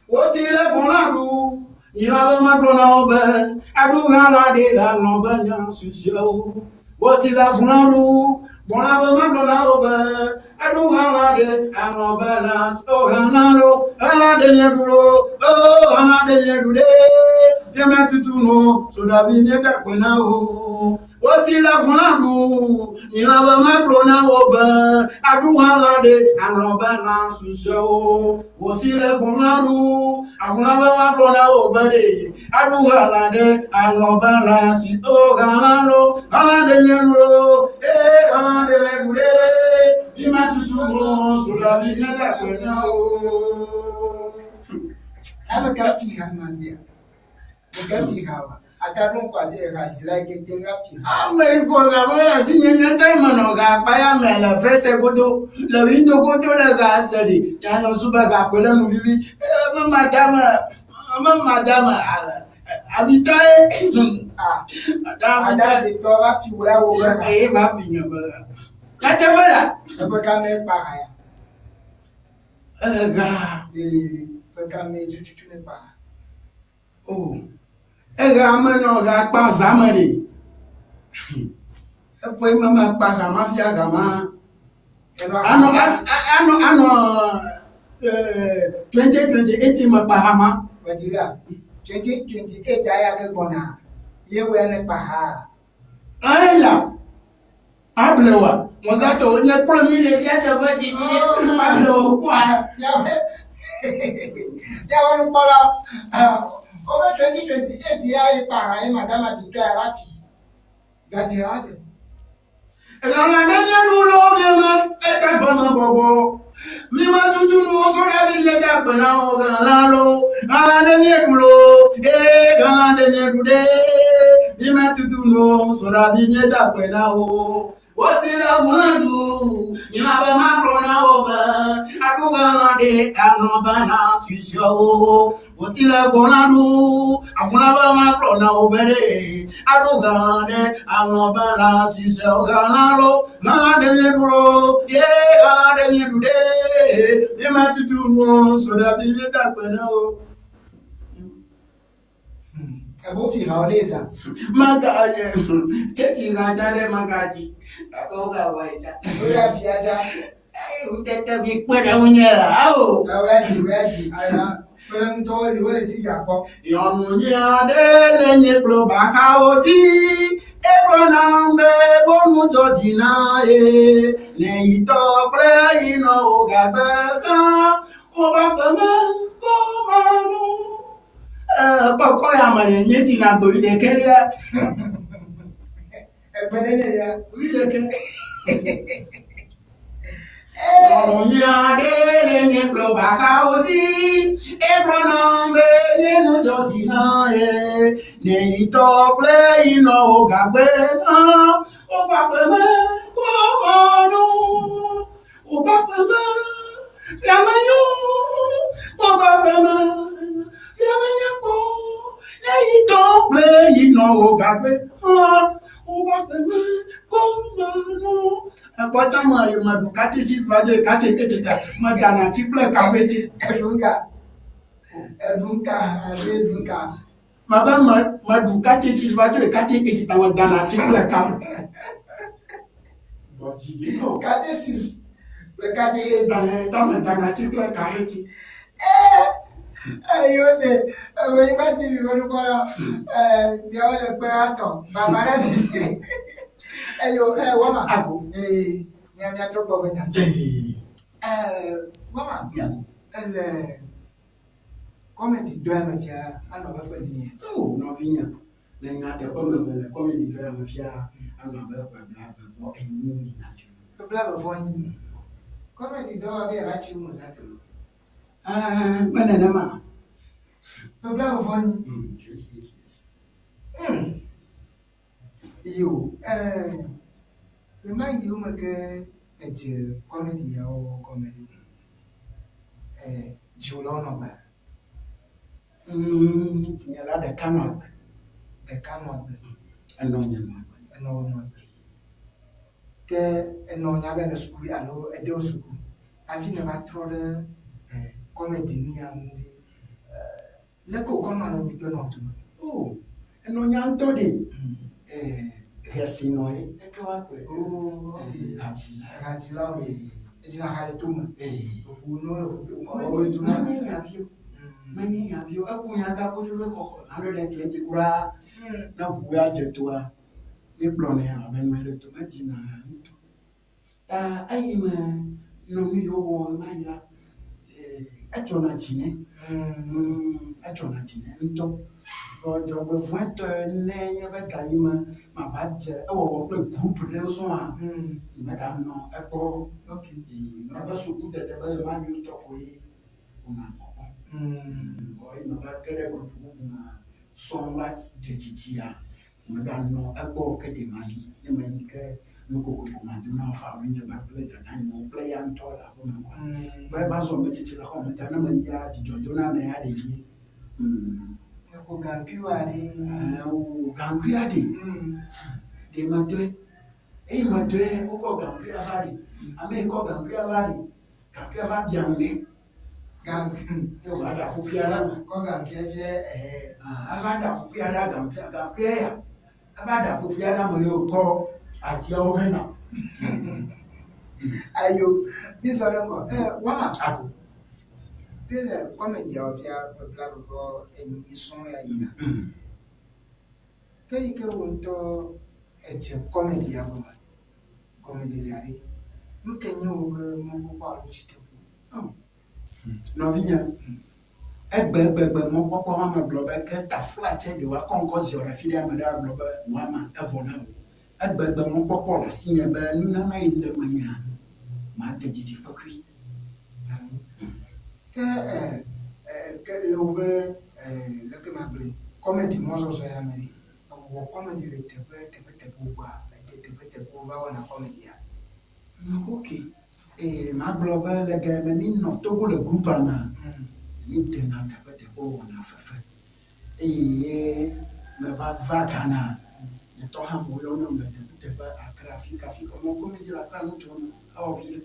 Wosi le gbɔna ɖu. Nyila be magblɔ na wo be aɖu halã ɖe le alɔ be nya susuewo. Wosi le avuna ɖu. Gbɔna be magblɔ na wo be aɖu halã ɖe alɔ be la o halã lo halã ɖe míeɖu lo o halã ɖe míeɖu ɖe míemetutu nu soɖavi míeda akpe na wo. Wosi le avuna ɖu. Nyila be magblɔ na wo be aɖu halã ɖe alɔ be la susuewo. Wosi le gbɔna ɖu. Avuna be magblɔ na wo be ɖe aɖu halã ɖe alɔ be lã si o halã lo halã ɖe míeɖu lo ee halã ɖe míeɖu ɖe mímetutu nu soɖavi míeda akpe na wo. Ame ka fi ha ma via? Ame ka fi ha wa? Ata ɖo ŋku afi eha dzila yi ke te ŋu afi ha. Ame yi ko ga me le asi nye nye ŋutɔ menɔ ga kpa ya me le fese godo le windo godo le ga se ɖi ya nyɔ su be ga koe le nu vivi me madame me madame abitɔ ye Ah, ada abitɔ va fi wo ya wo be ha. Eye va fi nye be ha. Nyateƒe la. Eƒe ka me kpa ha ya. Ele ga. Ee, ƒe ka me tututu ne kpa ha. O, eɣea menɔ ɣea kpa zã me ɖe. Eƒe me mekpa ga ma fia ga ma. Anɔ anɔ anɔ 2028 mekpa ha ma. Nigeria 2028 aya ke gbɔna ye wɔ ne kpa ha. Ela able wa. Mɔzatɔ nye kplɔ mi le via teƒe didi ɖe able wo kpɔa. Miaƒe nukpɔla wobe 2028 ya ye kpa ha ye madama bitɔ ya va fi. Gati ha se. Elala ne míaɖu lɔ míeme eteƒe me bɔbɔ. Míma tutu nuwo sɔ ɖe mi míeda akpe na wo gala lo. Gala ne míeɖu lo, ee gala ne míeɖu ɖe. Míma tutu nuwo sɔ ɖe mi míeda akpe na wo. Wosi le ʋua ɖu. Nye be magblɔ na wo be aɖu galã ɖe aŋlɔ bena susɔewo. Wosi le gbɔna ɖu. Avu la be magblɔ na wo be ɖe aɖu galã ɖe aŋlɔ bena susɔewo. Galã lo, galã ɖe míeɖu lo, ye galã ɖe míeɖu ɖe. Míemetutu nuwo so ɖe afi míeda akpe na wo. Ebo fi ha ɖe za. Maga tsɛtsi ha dza ɖe magadzi gake wogawɔe dza. Wogafia dza. Eye ŋutete mi kpe ɖe ŋunye awo. Wòadzi wòadzi aya kpe ɖe ŋutɔwo li wole TV akpɔ. Nyɔnu nyui aɖe le nye kple baxawo dzi. Egblɔ nam be bonu dzɔ dzi na ye. Ne yi tɔ kple yi nɔwo gagbe hã woƒe aƒeme ko manɔ. Kpɔkpɔ ya me ɖe nye dzi na gbe ɖekɛ ɖea. Egbe ɖe ɖe ɖea. Wi ɖekɛ. Nyɔnu aɖe le nye kple baxawo dzi. Egblɔ nam be nye nu dzɔ dzi na ye. Ne yi tɔ kple yi nɔwo gagbe hã woƒe aƒeme ko manɔ. Woƒe aƒeme fiame nyo. Woƒe aƒeme fiame nyakpɔ. Ne yi tɔ kple yi nɔwo gagbe hã woƒe aƒeme ko manɔ. Ekpɔ tsã me yi meɖu katesis va de kate eteta medana ti kple kaƒete. Eɖu ŋka. Eɖu ŋka alo eɖu ŋka. Mabe me meɖu katesis va de kate eteta medana ti kple ka. Katesis kple kate eight. Ta medana ti kple kaƒete. Ee yose Eʋenyigba TV ƒe nukpɔla miawo le kpe atɔ baba ɖe mi. Eyo wɔma. Ago. Ee mia miatrɔ gbɔ be nya. Wɔma. Ele kɔmedi dɔ ya me fia anɔ abe ƒe nenie? O nɔvinye, le nyateƒe me mele kɔmedi dɔ ya me fia anɔ abe ƒe blaeve vɔ enyi yina dzo. Ƒe blaeve vɔ enyi. Kɔmedi dɔ wa be yeava tsi mo za to. Me nenema. Ƒe blaeve vɔ enyi. 28 years. Yo, ɣemaɣiwo me ke edze kɔmedi ya wɔwɔ gɔme ɖi. Dziwòlawo nɔ agbea? Dzinyela ɖeka nɔ agbe. Ɖeka nɔ agbe. Enɔ nye nɔ agbe. Enɔ nɔ agbe. Ke enɔ nya be le suku alo ede wo suku hafi neva trɔ ɖe kɔmedi nu ya ŋu ɖi. Leke wòkɔ nɔ anyi kple nɔ dome? O, enɔ nya ŋutɔ ɖe. Ɣesinɔ ye, eke woagblɔe. Oh, ok. Hadzila. Hadzilawo ye. Edzina ha le tome. Ʋu ne wole ʋu ƒom, woe dona. Menye nyavi o. Menye nyavi o. Eku nya gaƒo tso be xɔxɔ 120 kura. Ne ʋu ya dze toa, míekplɔnɛ abe nu ɖe to. Medzina ha ŋutɔ. Ta eyi me nɔ nu yiwo wɔm ɣemaɣi la, edzɔna dzi nɛ. Edzɔna dzi nɛ ŋutɔ. Vɔ dzɔgbevɔ̃etɔe ne nye be gayime mava dze ewɔwɔ kple group ɖewo sɔa, meganɔ egbɔ. Ok. Mebe sukudede be ɣemaɣi ŋutɔ koe wònɔ kpɔkpɔm. Vɔ eyi meva ge ɖe group bubu me sɔŋ va dze tsitsia, meganɔ egbɔ ke ɖe mayi. Ne meyi ke nukoko ko mado na fa nye kpakple dadanyewo kple eya ŋutɔ le aƒeme kɔa. Be eva zu ame tsitsi le xɔ me ta ne meyia dzidzɔ dona ame ya ɖevi. Eko gaŋkuiwoa ɖe. Wo gaŋkuia ɖe. Ɖe medɔe. Eyi medɔe wokɔ gaŋkuia va ɖe. Ame yi kɔ gaŋkuia va ɖe, gaŋkuia va bia nu nɛ. Gaŋkui. Ye wòva ɖe aƒuƒuia ɖe eme. Kɔ gaŋkuia fia ɛhɛ. Eva ɖe aƒuƒuia ɖe gaŋkuia, gaŋkuia ya. Eva ɖe aƒuƒuia ɖe ame ye wòkɔ atiawo hena. Ayo, mi zɔ ɖe ŋgɔ. Wɔma. Ago. Bi le kɔmediawo fia ƒe blaeve vɔ enyi sɔŋ ya yina. Ke yi ke wò ŋutɔ edze kɔmedi ya gɔme, gɔmedzedzea ɖe, nu ke nye wò be mɔkpɔkpɔ alo tsiteƒo? Oh. Nɔvinye, egbegbegbe mɔkpɔkpɔ ma megblɔ be ke taflatse ɖe woakɔ ŋkɔ ziɔ ɖe afi ɖe ame ɖe agblɔ be woama evɔ na wò. Egbegbe mɔkpɔkpɔ le asinye be nunana yi le menyea, made didiƒe kui. Ami. Ke ke le wò be leke magblɔe, kɔmedi mɔzɔzɔ ya me ɖe, ewɔ kɔmedi le teƒe teƒe teƒewo kpɔa? Ede teƒeteƒewo va wɔna kɔmedia? Ok, ee magblɔ be le ga yi me mi nɔ Togo le groupa mea, mi dena teƒeteƒewo wɔna fefe. Eye meva va Ghana, nye tɔ hã mo yɔnam le teƒeteƒe Accra fika fika, mɔ comedy le Accra nutoa me ewɔ viɖe.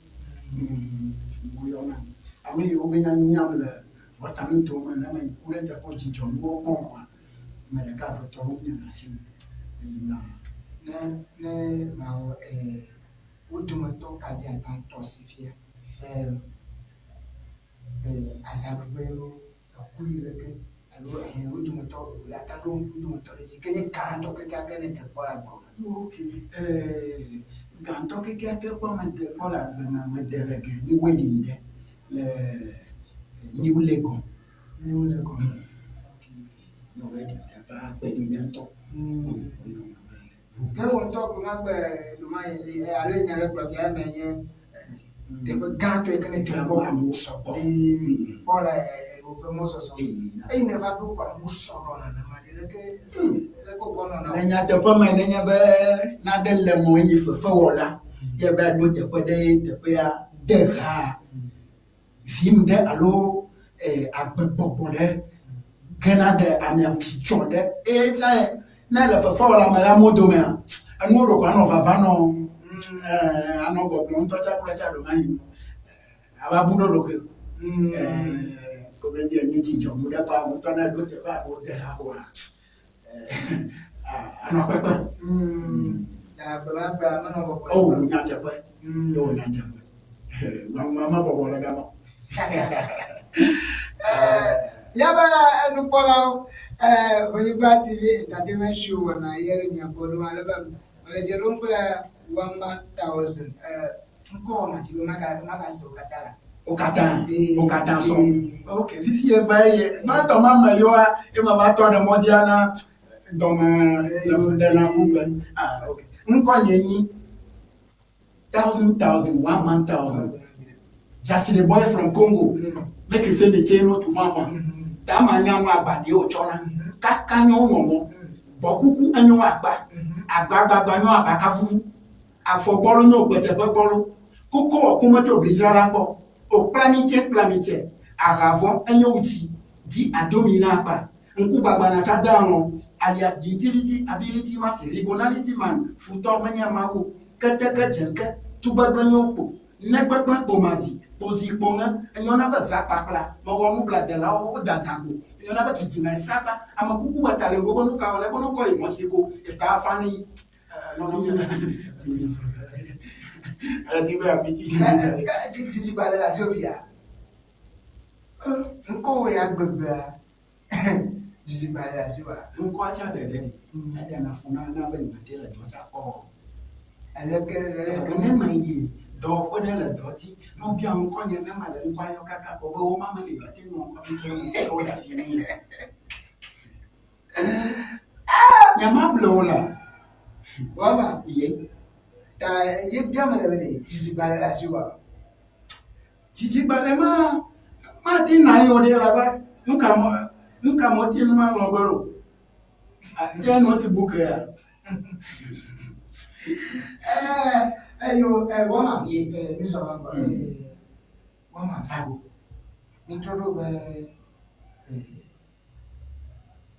Mo yɔnam. Ame yiwo be nya nyam le Volta nutoa me ne meyi ku ɖe teƒewo dzidzɔ nuwo kpɔm kɔa, ame ɖeka eve tɔwo miana asim meyina. Ne ne mawɔ ee wo dometɔ ka dzi ate ŋu atɔ asi fia be ee azaɖuƒe loo eku yi leke alo ehɛ wo dometɔ ate ŋu aɖo ŋku wo dometɔ ɖe dzi ke nye gãtɔ kekeake ne dekpɔ le agbe me. Ok ee gãtɔ kekeake kpɔ mede kpɔ le agbe me mede le ge nyi wedding ɖe le New Legon. New Legon. Ok. Nye wedding ɖe va kpe ɖi ɖe ŋutɔ. Ke wò ŋutɔ gbe ma gbe ɖoma alo nya ɖe gblɔ fia eme nye teƒe gãtɔ yi ke ne te kpɔ. Amewo sɔgbɔ. Ee, kpɔ le woƒe mɔzɔzɔ. Eyi ne va ɖo kɔ amewo sɔgbɔ nenema ɖe leke leke wòkɔ nɔna? Le nyateƒe me nenye be nane le mɔ enyi fefewɔla ye be ɖo teƒe ɖe teƒea de ha vim ɖe alo agbegbɔgbɔ ɖe gena ɖe amea dzidzɔ ɖe eye ne ne le fefewɔla me le amewo domea enuwo ɖeko anɔ vava nɔ anɔ gbɔgblɔ ŋutɔ tsa kura tsa ɖo manyi ava bu ɖo ɖokui comedy enyi dzidzɔ nu ɖe pa ŋutɔ ne ɖo teƒe alo de ha koa anɔ kpekpe. Agbe ma gbea menɔ bɔbɔe. O nyateƒe. O nyateƒe. Ŋɔŋlɔ me bɔbɔ le gama. Míaƒe nukpɔlawo, Ʋenyigba TV Entertainment Show wɔna ye le mia gbɔ ɖom ale be mele dze ɖom kple 1000. Ŋkɔ wɔna dzi be magase wo katã la. Wo katã, wo katã sɔ. Ok, fifi eva ye gbãtɔ ma me yɔa, ye ma va tɔ ɖe mɔdzia na dɔme le fu ɖe na ŋugbe. Ah, ok. Ŋkɔ nye nyi thousand thousand one man thousand. Jasi the boy from Congo. Make you feel me tse no tu mama. Ta ma nya nu agbadi o tsɔna. Kaka nyɔ ŋɔŋɔ. Bɔkuku enyo agba. Agbagbagba nyɔ abaka vuvu. Afɔgbɔlo nyɔ gbeteƒe gbɔlo. Koko ɔku metso blidzrala gbɔ. O kplamitse kplamitse. Ahavɔ enyo wutsi. Di adomi na akpa. Ŋkugbagba na tsa de alɔ. Alias gentility, ability, masi, rigonality man, futɔ menye mawu. Keteke dzenke. Tugbegble nyo kpo. Negbegble kpomazi. Kpozi kpoŋe. Enyɔ na be za kpakpla. Mewɔ nu bladelawo wo dada go. Enyɔ na be didime saba. Ame kuku be ta le ɖo be nu ka wɔ ne be no kɔ yi mɔtsi ko. Eta fani. Dzidzigbalẽ le asiwò fia? Ŋkɔwò ya gbegbea dzidzigbalẽ le asiwòa? Ŋkɔa tsã ɖeɖe ɖi. Eɖena fu na na be nyemate le dɔ tsa kpɔ o. Aleke aleke? Ne meyi dɔwɔƒe ɖe le dɔ dzi, ne wobia ŋkɔnye ne mele ŋkɔa yɔ kaka kpɔ be woma meli o, ate ŋu ŋkɔ tutu ŋkɔ wo ɖe asi nɛ. Nyemable o la. Wama. Ye. Ta ye bia mele be ɖe dzidzigbalẽ le asiwòa? Dzidzigbalẽ ma mate na anyi o ɖe elabe nuka mɔ nuka mɔ te nu maŋlɔ be ɖo? Te notebook ya. Eyo wama. Ye mi sɔ ma gbɔ. Wama. Ago. Mi trɔ ɖo be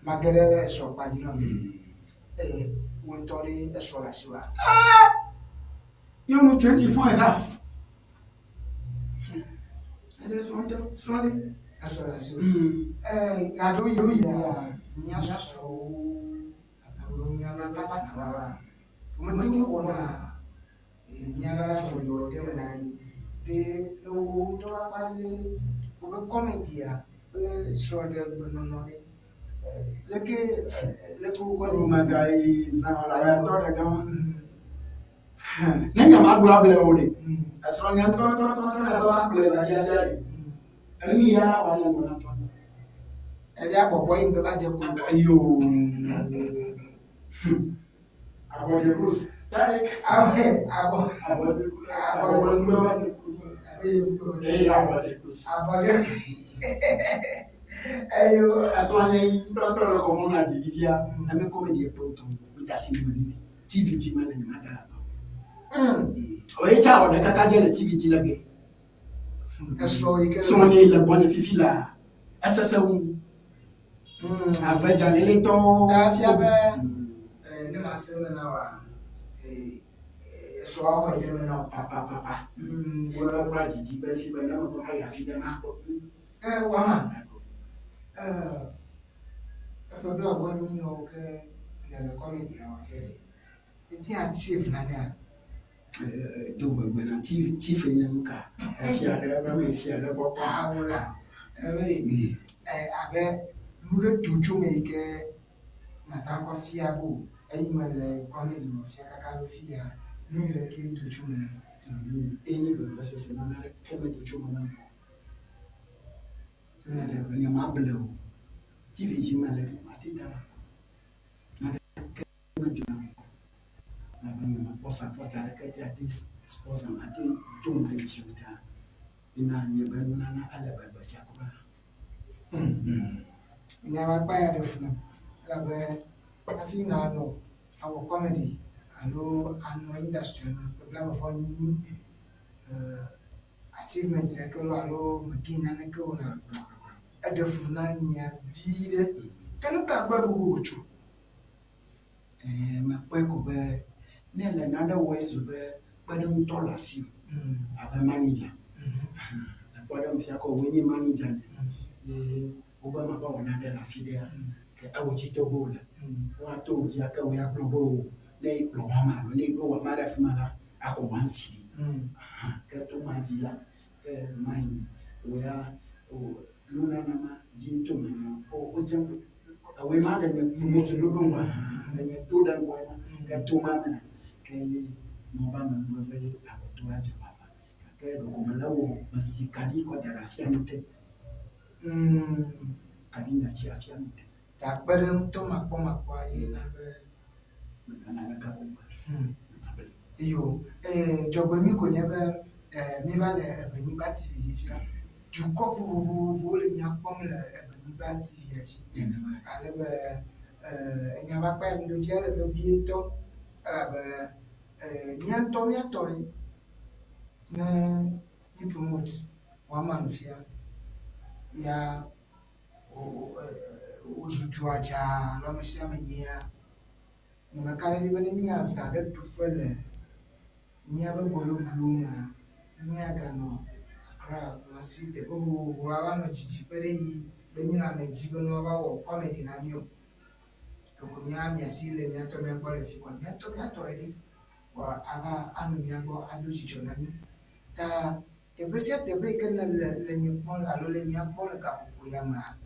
mage ɖe esrɔ̃kpa dzi na mi. Wò ŋutɔ ɖe esrɔ̃ le asiwòa? Nyɔnu 24 and half. Eɖe srɔ̃ ŋutɔ, srɔ̃ ɖe. Esrɔ̃ le asiwò. Ɣeaɖewo yi ya mía srɔ̃wo alo míaƒe partnerawoa, womete ŋu xɔna míaƒe srɔ̃ɖeɖe ɖe eme na mí. Ɖe le wò ŋutɔ ƒe akpa dzi ɖe, woƒe kɔmedia kple srɔ̃ɖegbenɔnɔ ɖe, leke leke wokɔ li? Megayi zã o elabe etɔ ɖe gama. Ne nye magblɔ able o ɖe, esrɔ̃nye ŋutɔ ŋutɔ ŋutɔ ŋutɔ ne be magblɔe va fia fia ɖe, enu ya wòanye ŋgɔ na ŋutɔ. Evia bɔbɔ yi ŋgbe va dze klo. Eyo. Abɔdze cross. Tare. Abɔ abɔ Abɔdze cross. Abɔdze ŋgbe va dze klo. Eya abɔdze cross. Abɔdze. Eyo. Esrɔ̃nye ŋutɔ ŋutɔ le xɔmɔ na dzi fifia, eme kɔmedi ekpe ŋutɔ. Mi ɖe asi le me vivi. TV dzi mele nye madala gbɔ. Oye tsa wɔ ɖeka ka dze le TV dzi le ge. Esrɔ̃ yi ke. Srɔ̃nye le gbɔnye fifi la esese ŋu. Ave dzaleletɔwo. Ta fia be ne ma se me na wa esrɔ̃a xɔ dze me na wo. Papa papa. Wo kura didi be si be ne me kɔ ayi afi ɖe ma kpɔ. Wama. Eƒe bla vɔ nyi yawo ke ne le comedy ya wa fia ɖe. Ete achieve nanea? Do gbegbe na chief chief nye nu ka? Efia ɖe ebe me fia ɖe gbɔ kpɔ. Awo la. Ebe ɖe abe nu ɖe do tso me yi ke nata kɔ fia bo eyi me le comedy me fia kaka ɖo fia nu yi le ke do tso me na. Enye vevesese nane ɖeke medo tso me nam o. Nye mable o. TV dzi mele ɖe mate da la. Naneke medo nam o. Elabe nyemekpɔ support aɖeke te ate sponsor ate dom ɖe dzi o ta ena nye be nunana ele gbegbe tsa kura. Nya ma kpa ya ɖe fu nam elabe hafi nanɔ awɔ comedy alo anɔ industry me ƒe blaeve nyi achievement ɖeke loo alo mege naneke o la, eɖe fu na nyea vi ɖe. Ke nu ka gbɔe bubu wòtso? Mekpɔe ko be ne ele nane wɔe zu be kpeɖeŋutɔ le asiwò abe manager. Le kpɔɖeŋu fia kɔ wòe nye manager nye ye wobe mava wɔ nane le afi ɖea, ke ewò dzi to ge wòle. Woato wò dzia ke wò ya gblɔ be o ne ekplɔ wama alo ne eɖo wama ɖe afi ma la, axɔ one cedi. Ke to ma dzi la, ke mayi wò ya nunana ma dzi to me na wodze ewòe ma le nye promote ɖoɖo ŋgɔ le nye to ɖe ŋgɔ ma ke to ma mea ke ye mɔ ba me be aƒetɔ adze vava. Gake ɖeko mele wɔ mesi kaɖi kɔ da ɖe afia nu te. Kaɖi nyatsi afia nu te. Ta kpeɖeŋutɔ makpɔmakpɔa ye na be Megana ɖeka ko gbe. Iyo, dzɔgbenyui ko nye be míva le Eʋenyigba TV dzi fia. Dukɔ vovovowo le mía kpɔm le Eʋenyigba TV ya dzi. Ale be enya va kpa ya mi ɖo fia ele vevie ŋutɔ elabe mía ŋutɔ mía tɔe ne mí promote woama nu fia ya wozu dzoa dzaa alo ame sia ame nyia. Nyemeka ɖe edzi be ne míazã ɖe ɖuƒe le míaƒe gologlowo mea, míaganɔ Accra, Kumasi, teƒe vovovowo ava nɔ didiƒe ɖe yi be míele ame dzi be ne woava wɔ comedy na mí o. Ɖeko mía mía si le mía ŋutɔ mía gbɔ le fi kɔa, mía ŋutɔ mía tɔe ɖi kɔa ava anɔ mía gbɔ ado dzidzɔ na mí. Ta teƒe sia teƒe yi ke nèle le nye kpɔm alo le mía kpɔm le gaƒoƒo ya mea,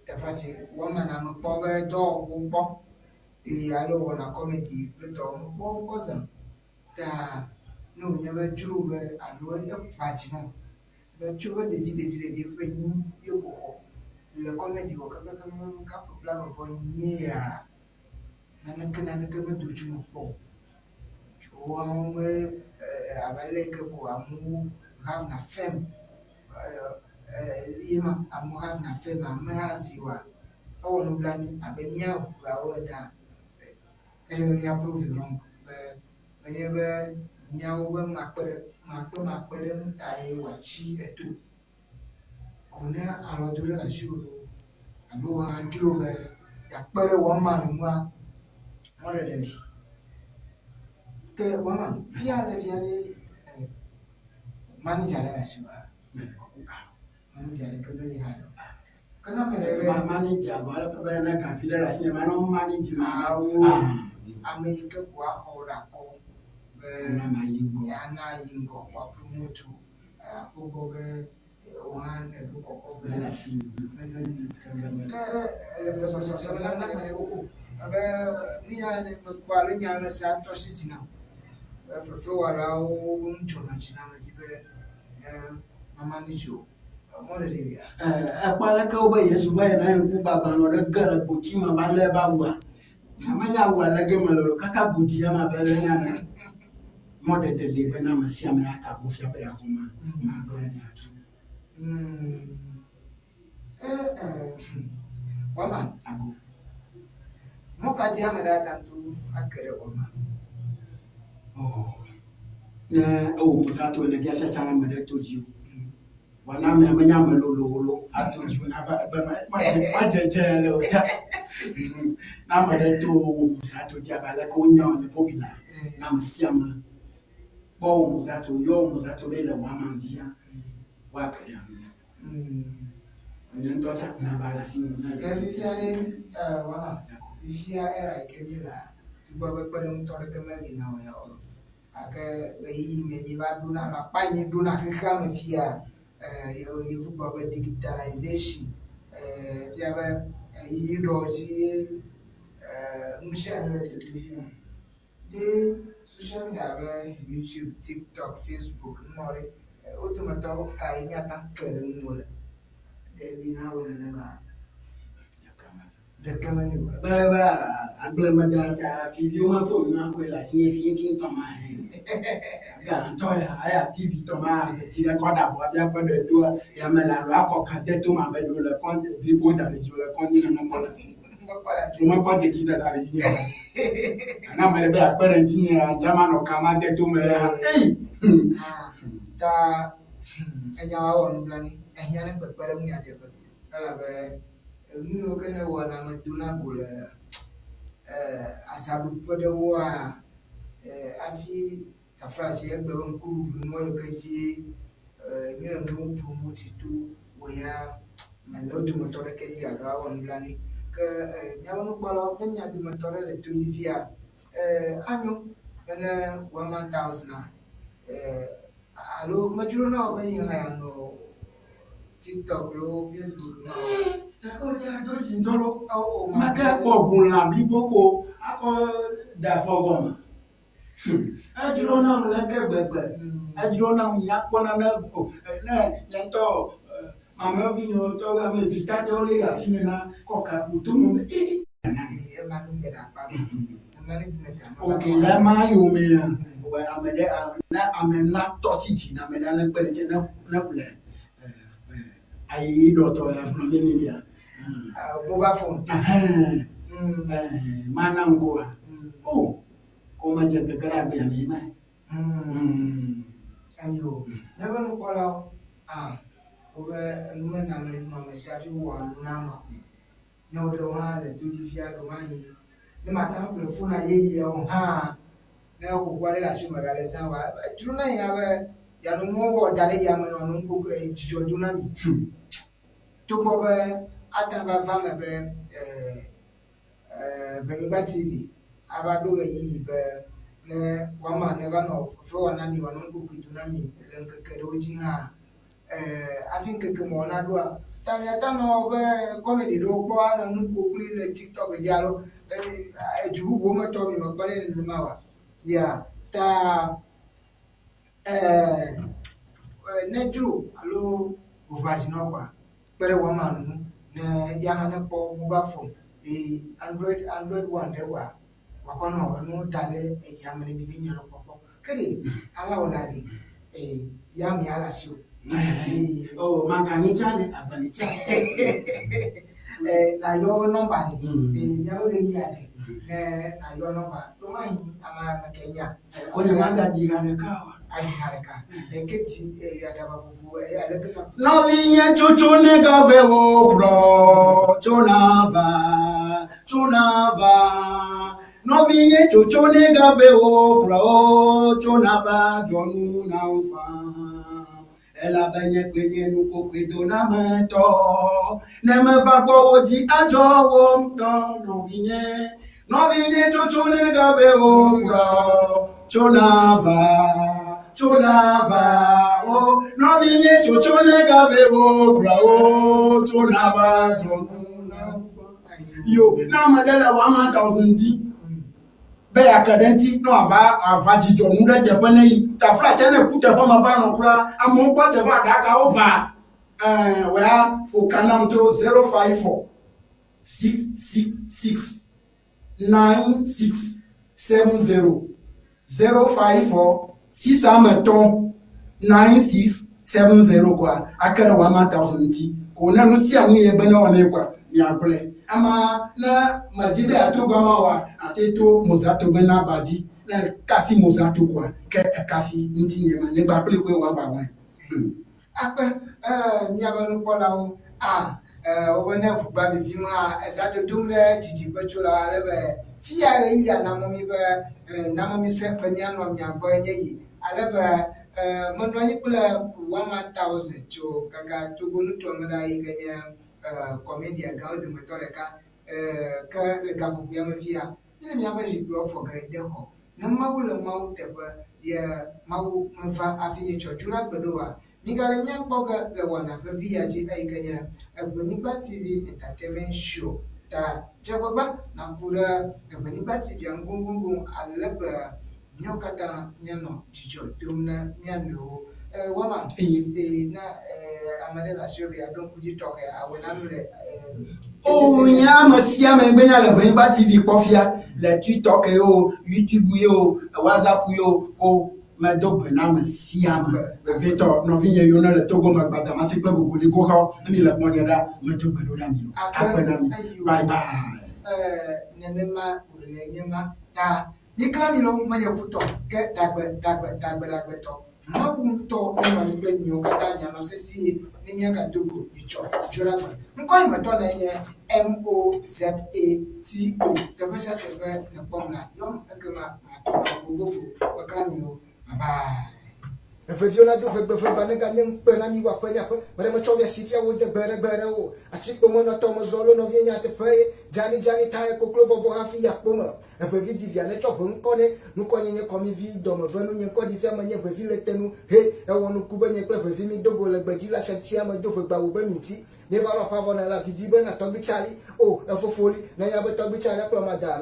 taflatse wɔma na mekpɔ be dɔwɔƒewo kpɔ eye alo wɔna comedy kple tɔwo mekpɔ wo kpɔ zã. Ta ne wònye be dzro be alo eʋã dzi nam be tso be ɖevi ɖevi ɖevi ƒe nyi ye ko xɔ le comedy wɔ kakakakaka ƒe blaeve vɔ nyi ya naneke naneke medo tso eme kpɔ o. Tso woawo be abe ale yi ke ko amewo have na fame ye ma amewo have na fame ame havi oa, ewɔ nublanui abe mía ʋuawo enea, ese be mía prove wrong be menye be míawo be makpe makpe makpe ɖe nu tae wòatsi eto. Ko ne alɔ do ɖe le asiwò loo alo wò hã dzro be yeakpe ɖe woama nu ŋua, mɔɖeɖe li. Ke woama fia le fia ɖe manager ɖe le asiwòa? Manager ɖeke meli haɖe o. Ke ne ame ɖe be Manager gɔ̃ ale be ne gavi ɖe le asinye manɔ manage ma. Awo ame yi ke ko axɔ wò ɖe akɔ be Ana mayi ŋgɔ. yeana yi ŋgɔ wòa promote wò akpɔ gbɔ be wò hã nèɖo kɔkɔ ge. Mele asinye. Ke ele be sɔsɔsɔ la na me o abe nu ya ne mekpɔ alo nya le sia tɔ si dzi nam. Be fefewɔlawo wobe nu dzɔna dzi na ame dzi be ne ma manage o. Mɔɖeɖe lia. Ekpɔ aleke wobe Yesu va yina ŋkugbagbanɔ ɖe ge le gboti me va lé eƒe awua. Menya awua le ge me le o kaka gbotia ma be lé na ne. Mɔɖeɖe li be na ame sia ame aka go fia be yeaxɔ ma. Magblɔ ne atu. Wama. Ago. Mɔ ka dzi ame ɖe ate ŋu ake ɖe wama? Oh. Ne ewɔ mozato le bia fiatsa na ame ɖe to dzi o. Vɔ na amea menye ame lolo o lo, ato dzi o nava ebe madzedze le o ta. Ne ame ɖe to wò mozato dzi abe aleke wonya wò le Bobina, na ame sia ame kpɔ wò mozato, yɔ wò mozato be le wò ama dzia, woake ɖe ŋu. Nye ŋutɔ tsa nava le asi nu. Ke fifia ɖe, wama, fifia era yi ke mi lea, togbɔ be kpeɖeŋutɔ ɖeke meli na wò ya o. Gake ɣeyiɣi me mi va ɖona alo akpa yi mi ɖona xexea me fia, yevu gblɔ be digitalization, fia be ɣeyiɣi ɖewo dzi ye nu sia nu le ɖeɖe fia. Ɖe social media abe YouTube, TikTok, Facebook, numawo ɖe, wo dometɔ kae míate ŋu ake ɖe ŋuwò le? Ɖe li na wò nenema? Ɖeke meli o. Be be agblemedada viviwo me fon na koe le asinye fifi tɔ ma he. Ga ŋutɔ ya eya TV tɔ ma tsi ɖe kɔ ɖa bɔ bia kɔ ɖe to ya me le alo akɔ ka de to ma be ɖo le kɔ dripo da ɖe dzi le kɔ ni nene kɔ le asi. Womekpɔ dzetsi dada ɖe dzi nye o. Na ame ɖe be yeakpe ɖe ŋutinye ya, ŋdza manɔ ka ma de to me ya. Ei! Ah, ta enya wa wɔ nublanui. Ehiã ne kpekpeɖeŋu nyateƒe. Elabe enu yiwo ke ne wɔna me dona go le azaɖuƒe ɖewoa, hafi taflatse egbe be ŋkuɖuɖu nua yi ke dzi míele nuwo promote to wò ya mele wo dometɔ ɖeke dzi alo awɔ nublanui. Ke míaƒe nukpɔlawo ne mia dometɔ ɖe le to dzi fia, anyo be ne 1000 a alo medzro na wò be yi hã yeanɔ TikTok loo Facebook ma o. Gake wòdze ado dzi ŋutɔ loo. Make akpɔ ʋulã blibo ko akɔ de afɔ gɔme. Edzro nam leke gbegbe. Edzro nam nya kpɔ nane o. Ne nye ŋutɔ mamlɛwo vinyewo tɔ ame vi tatɛwo lé ɖe asi me na kɔ ka ƒo to nu. Ok, le ema yomea, ame ɖe ne ame na tɔ si dzi na ame ɖe ne kpe ɖe ŋuti ne ne ƒle ayi ɖɔtɔ ya gblɔ ne mi bia. Mobile phone. Mana ŋkɔa. Oh, kɔmedze gege ɖe agbea me ma. Ayo, míaƒe nukpɔlawo, ah, wobe numename nɔamesi hafi wowɔa nu na ame. Ne woɖewo hã le to dzi fia ɖewomahi ne mate ŋu aƒle fona yeyeawo hã, ne xoxoa ɖe le asiwò mègale zã oa, edzrona yi abe yeanɔ nuwo wɔ da ɖe yame nɔ nu ko dzidzɔ dom na mi. Togbɔ be ate ŋu ava eme be Ʋenyigba TV ava ɖo ɣeyiɣi be ne woama neva nɔ fefe wɔm na mi, wòanɔ nukokoe dom na mi le ŋkeke ɖewo dzi hã, hafi ŋkeke mawo naɖoa, ta miate ŋu anɔ be comedy ɖewo kpɔ anɔ nu kom kpli le TikTok dzi alo edu bubuwo me tɔwo mi mekpɔnɛ nenema oa? Ya ta ne dzro alo ʋuʋu azi na wò kɔa, kpe ɖe woama nu ŋu ne ya hã nekpɔ mobile phone eye Android Android one ɖe kɔa, wòakɔ nɔ enuwo da ɖe eya me ne mi ne mianɔ kpɔkpɔ. Ke ɖe alea wɔna ɖe ya mia le asiwò. Eye Oh, makani tsa le agbani tsa. Nayɔ woƒe nɔmba ɖe eye míaƒe ɣeyiɣia ɖe ne nayɔ nɔmba. Ɖewomahi ame ame ke nya. Konye magadzi ha ɖeka oa? Adzi ha ɖeka. Eke dzi aɖabaƒoƒo eye aleke ma. Nɔvinye tsotso ne gave wo kplɔ tso nava, tso nava. Nɔvinye tsotso ne gave wo kplɔ tso nava dzɔ nu na wo faa. Elabe nye koe nye nukokoedonametɔ. Ne meva gbɔwò dzi adzɔ wò ŋutɔ, nɔvinye. Nɔvinye tsotso ne gave wò kplɔ tso nava, tso nava o. Nɔvinye tsotso ne gave wò kplɔ o tso nava dzɔ nu na wo. Yo, ne ame ɖe le 1000 di be yeake ɖe eŋuti ne wòava ava dzidzɔ nu ɖe teƒe ne yi. Taflatse ne ku teƒe me va nɔ kura, amewo kpɔ teƒe aɖakawo ʋa. Ɛɛ, wò ya ƒo ka nam to 054 666 96 70 054 6 ame etɔ̃ 96 70 kɔa ake ɖe 1000 ŋuti. Ko ne nu sia nu ye be ne wɔnɛ kɔa, miagblɔe. Ama ne medi be yeato gɔme oa, ate to Mozato be naba dzi. Ne kasi Mozato koa, ke ekasi ŋutinye ma. Nye gba kpli koe wòagba wɔe. Akpe, ee, miabe nukpɔlawo, a, ee, wobe ne ʋugba vivim hã, eza dodom ɖe dzidziƒe tso la, ale be fiya ɣeyiɣia namɔ mi be, ee, namɔ mi se be mianɔ mia gbɔe nye yi. Ale be, ee, menɔ anyi kple 1000 tso kaka Togo nutoa me ɖa yi ke nye, ee, comedian gãwo dometɔ ɖeka. Ee, ke le gaƒoƒoea me fiya, míele míaƒe zikpuiawo fɔ ge de xɔ. Ne Mawu le Mawu teƒe ye Mawu meva hafi míetsɔ Dzoɖagbe ɖo oa, mígale mía kpɔ ge le wɔna vevi ya dzi eyi ke nye Eʋenyigba TV Entertainment Show. Ta dze agbagba nàku ɖe Eʋenyigba TV-a ŋu goŋgoŋgoŋ ale be míawo katã míanɔ dzidzɔ dom na mía nɔewo. Ee, Wama, ee, na ee, ame ɖe le asiwò be yeaɖo ŋku dzi tɔxɛ awɔe na nu le ee, O, nye ame sia ame gbe nya le Ʋenyigba TV kpɔ fia le TikTok ye o, YouTube ye o, WhatsApp ye o, ko medo gbe na ame sia ame. Vevietɔ nɔvinye yiwo ne le Togo me, Gbadamasi kple Gogoligoxɔ, ne mi le kpɔnye ɖa, medo gbe ɖo ɖa mi. Akpe na mi. Bye bye. Ee, nenema wòle nye ma. Ta Miklã mi lo, menye kutɔ, ke ɖagbe, ɖagbe, ɖagbe, ɖagbetɔ. Mawu ŋutɔ nenɔ anyi kple miwo katã mianɔ sesĩe ne miagado go nyitsɔ Dzoɖagbe. Ŋkɔ yi metɔ lae nye M-O-Z-A-T-O. Teƒe sia teƒe nèkpɔm la, yɔm ekema matɔ na wò bobobo. Meklã mi lo. Bye bye. Eveviwo nado ʋegbeʋegba neganye ŋukpe na mi woaƒe nye aƒe me ɖe metsɔ ɖe asi fia wo de gbe ɖe gbe ɖe o. Atikpo menɔ tɔ mezɔ lo nɔvie nyateƒe ye dzani dzani tae koklo bɔbɔ hafi yi akpo me. Eʋevi di via netsɔ ʋe ŋkɔ nɛ. Nukɔ nye nye kɔmi vi dɔme ve nu nye ŋkɔ ɖi fia menye ʋevi le te nu. He, ewɔ nuku be nye kple ʋevi mi do go le gbedzi la sia me do ʋegbawu be mi ŋti. Míeva ɖo aƒea vɔ na la vi di be na tɔgbi Tsali. O, efofo li, nenya be tɔgbi Tsali akplɔ mada.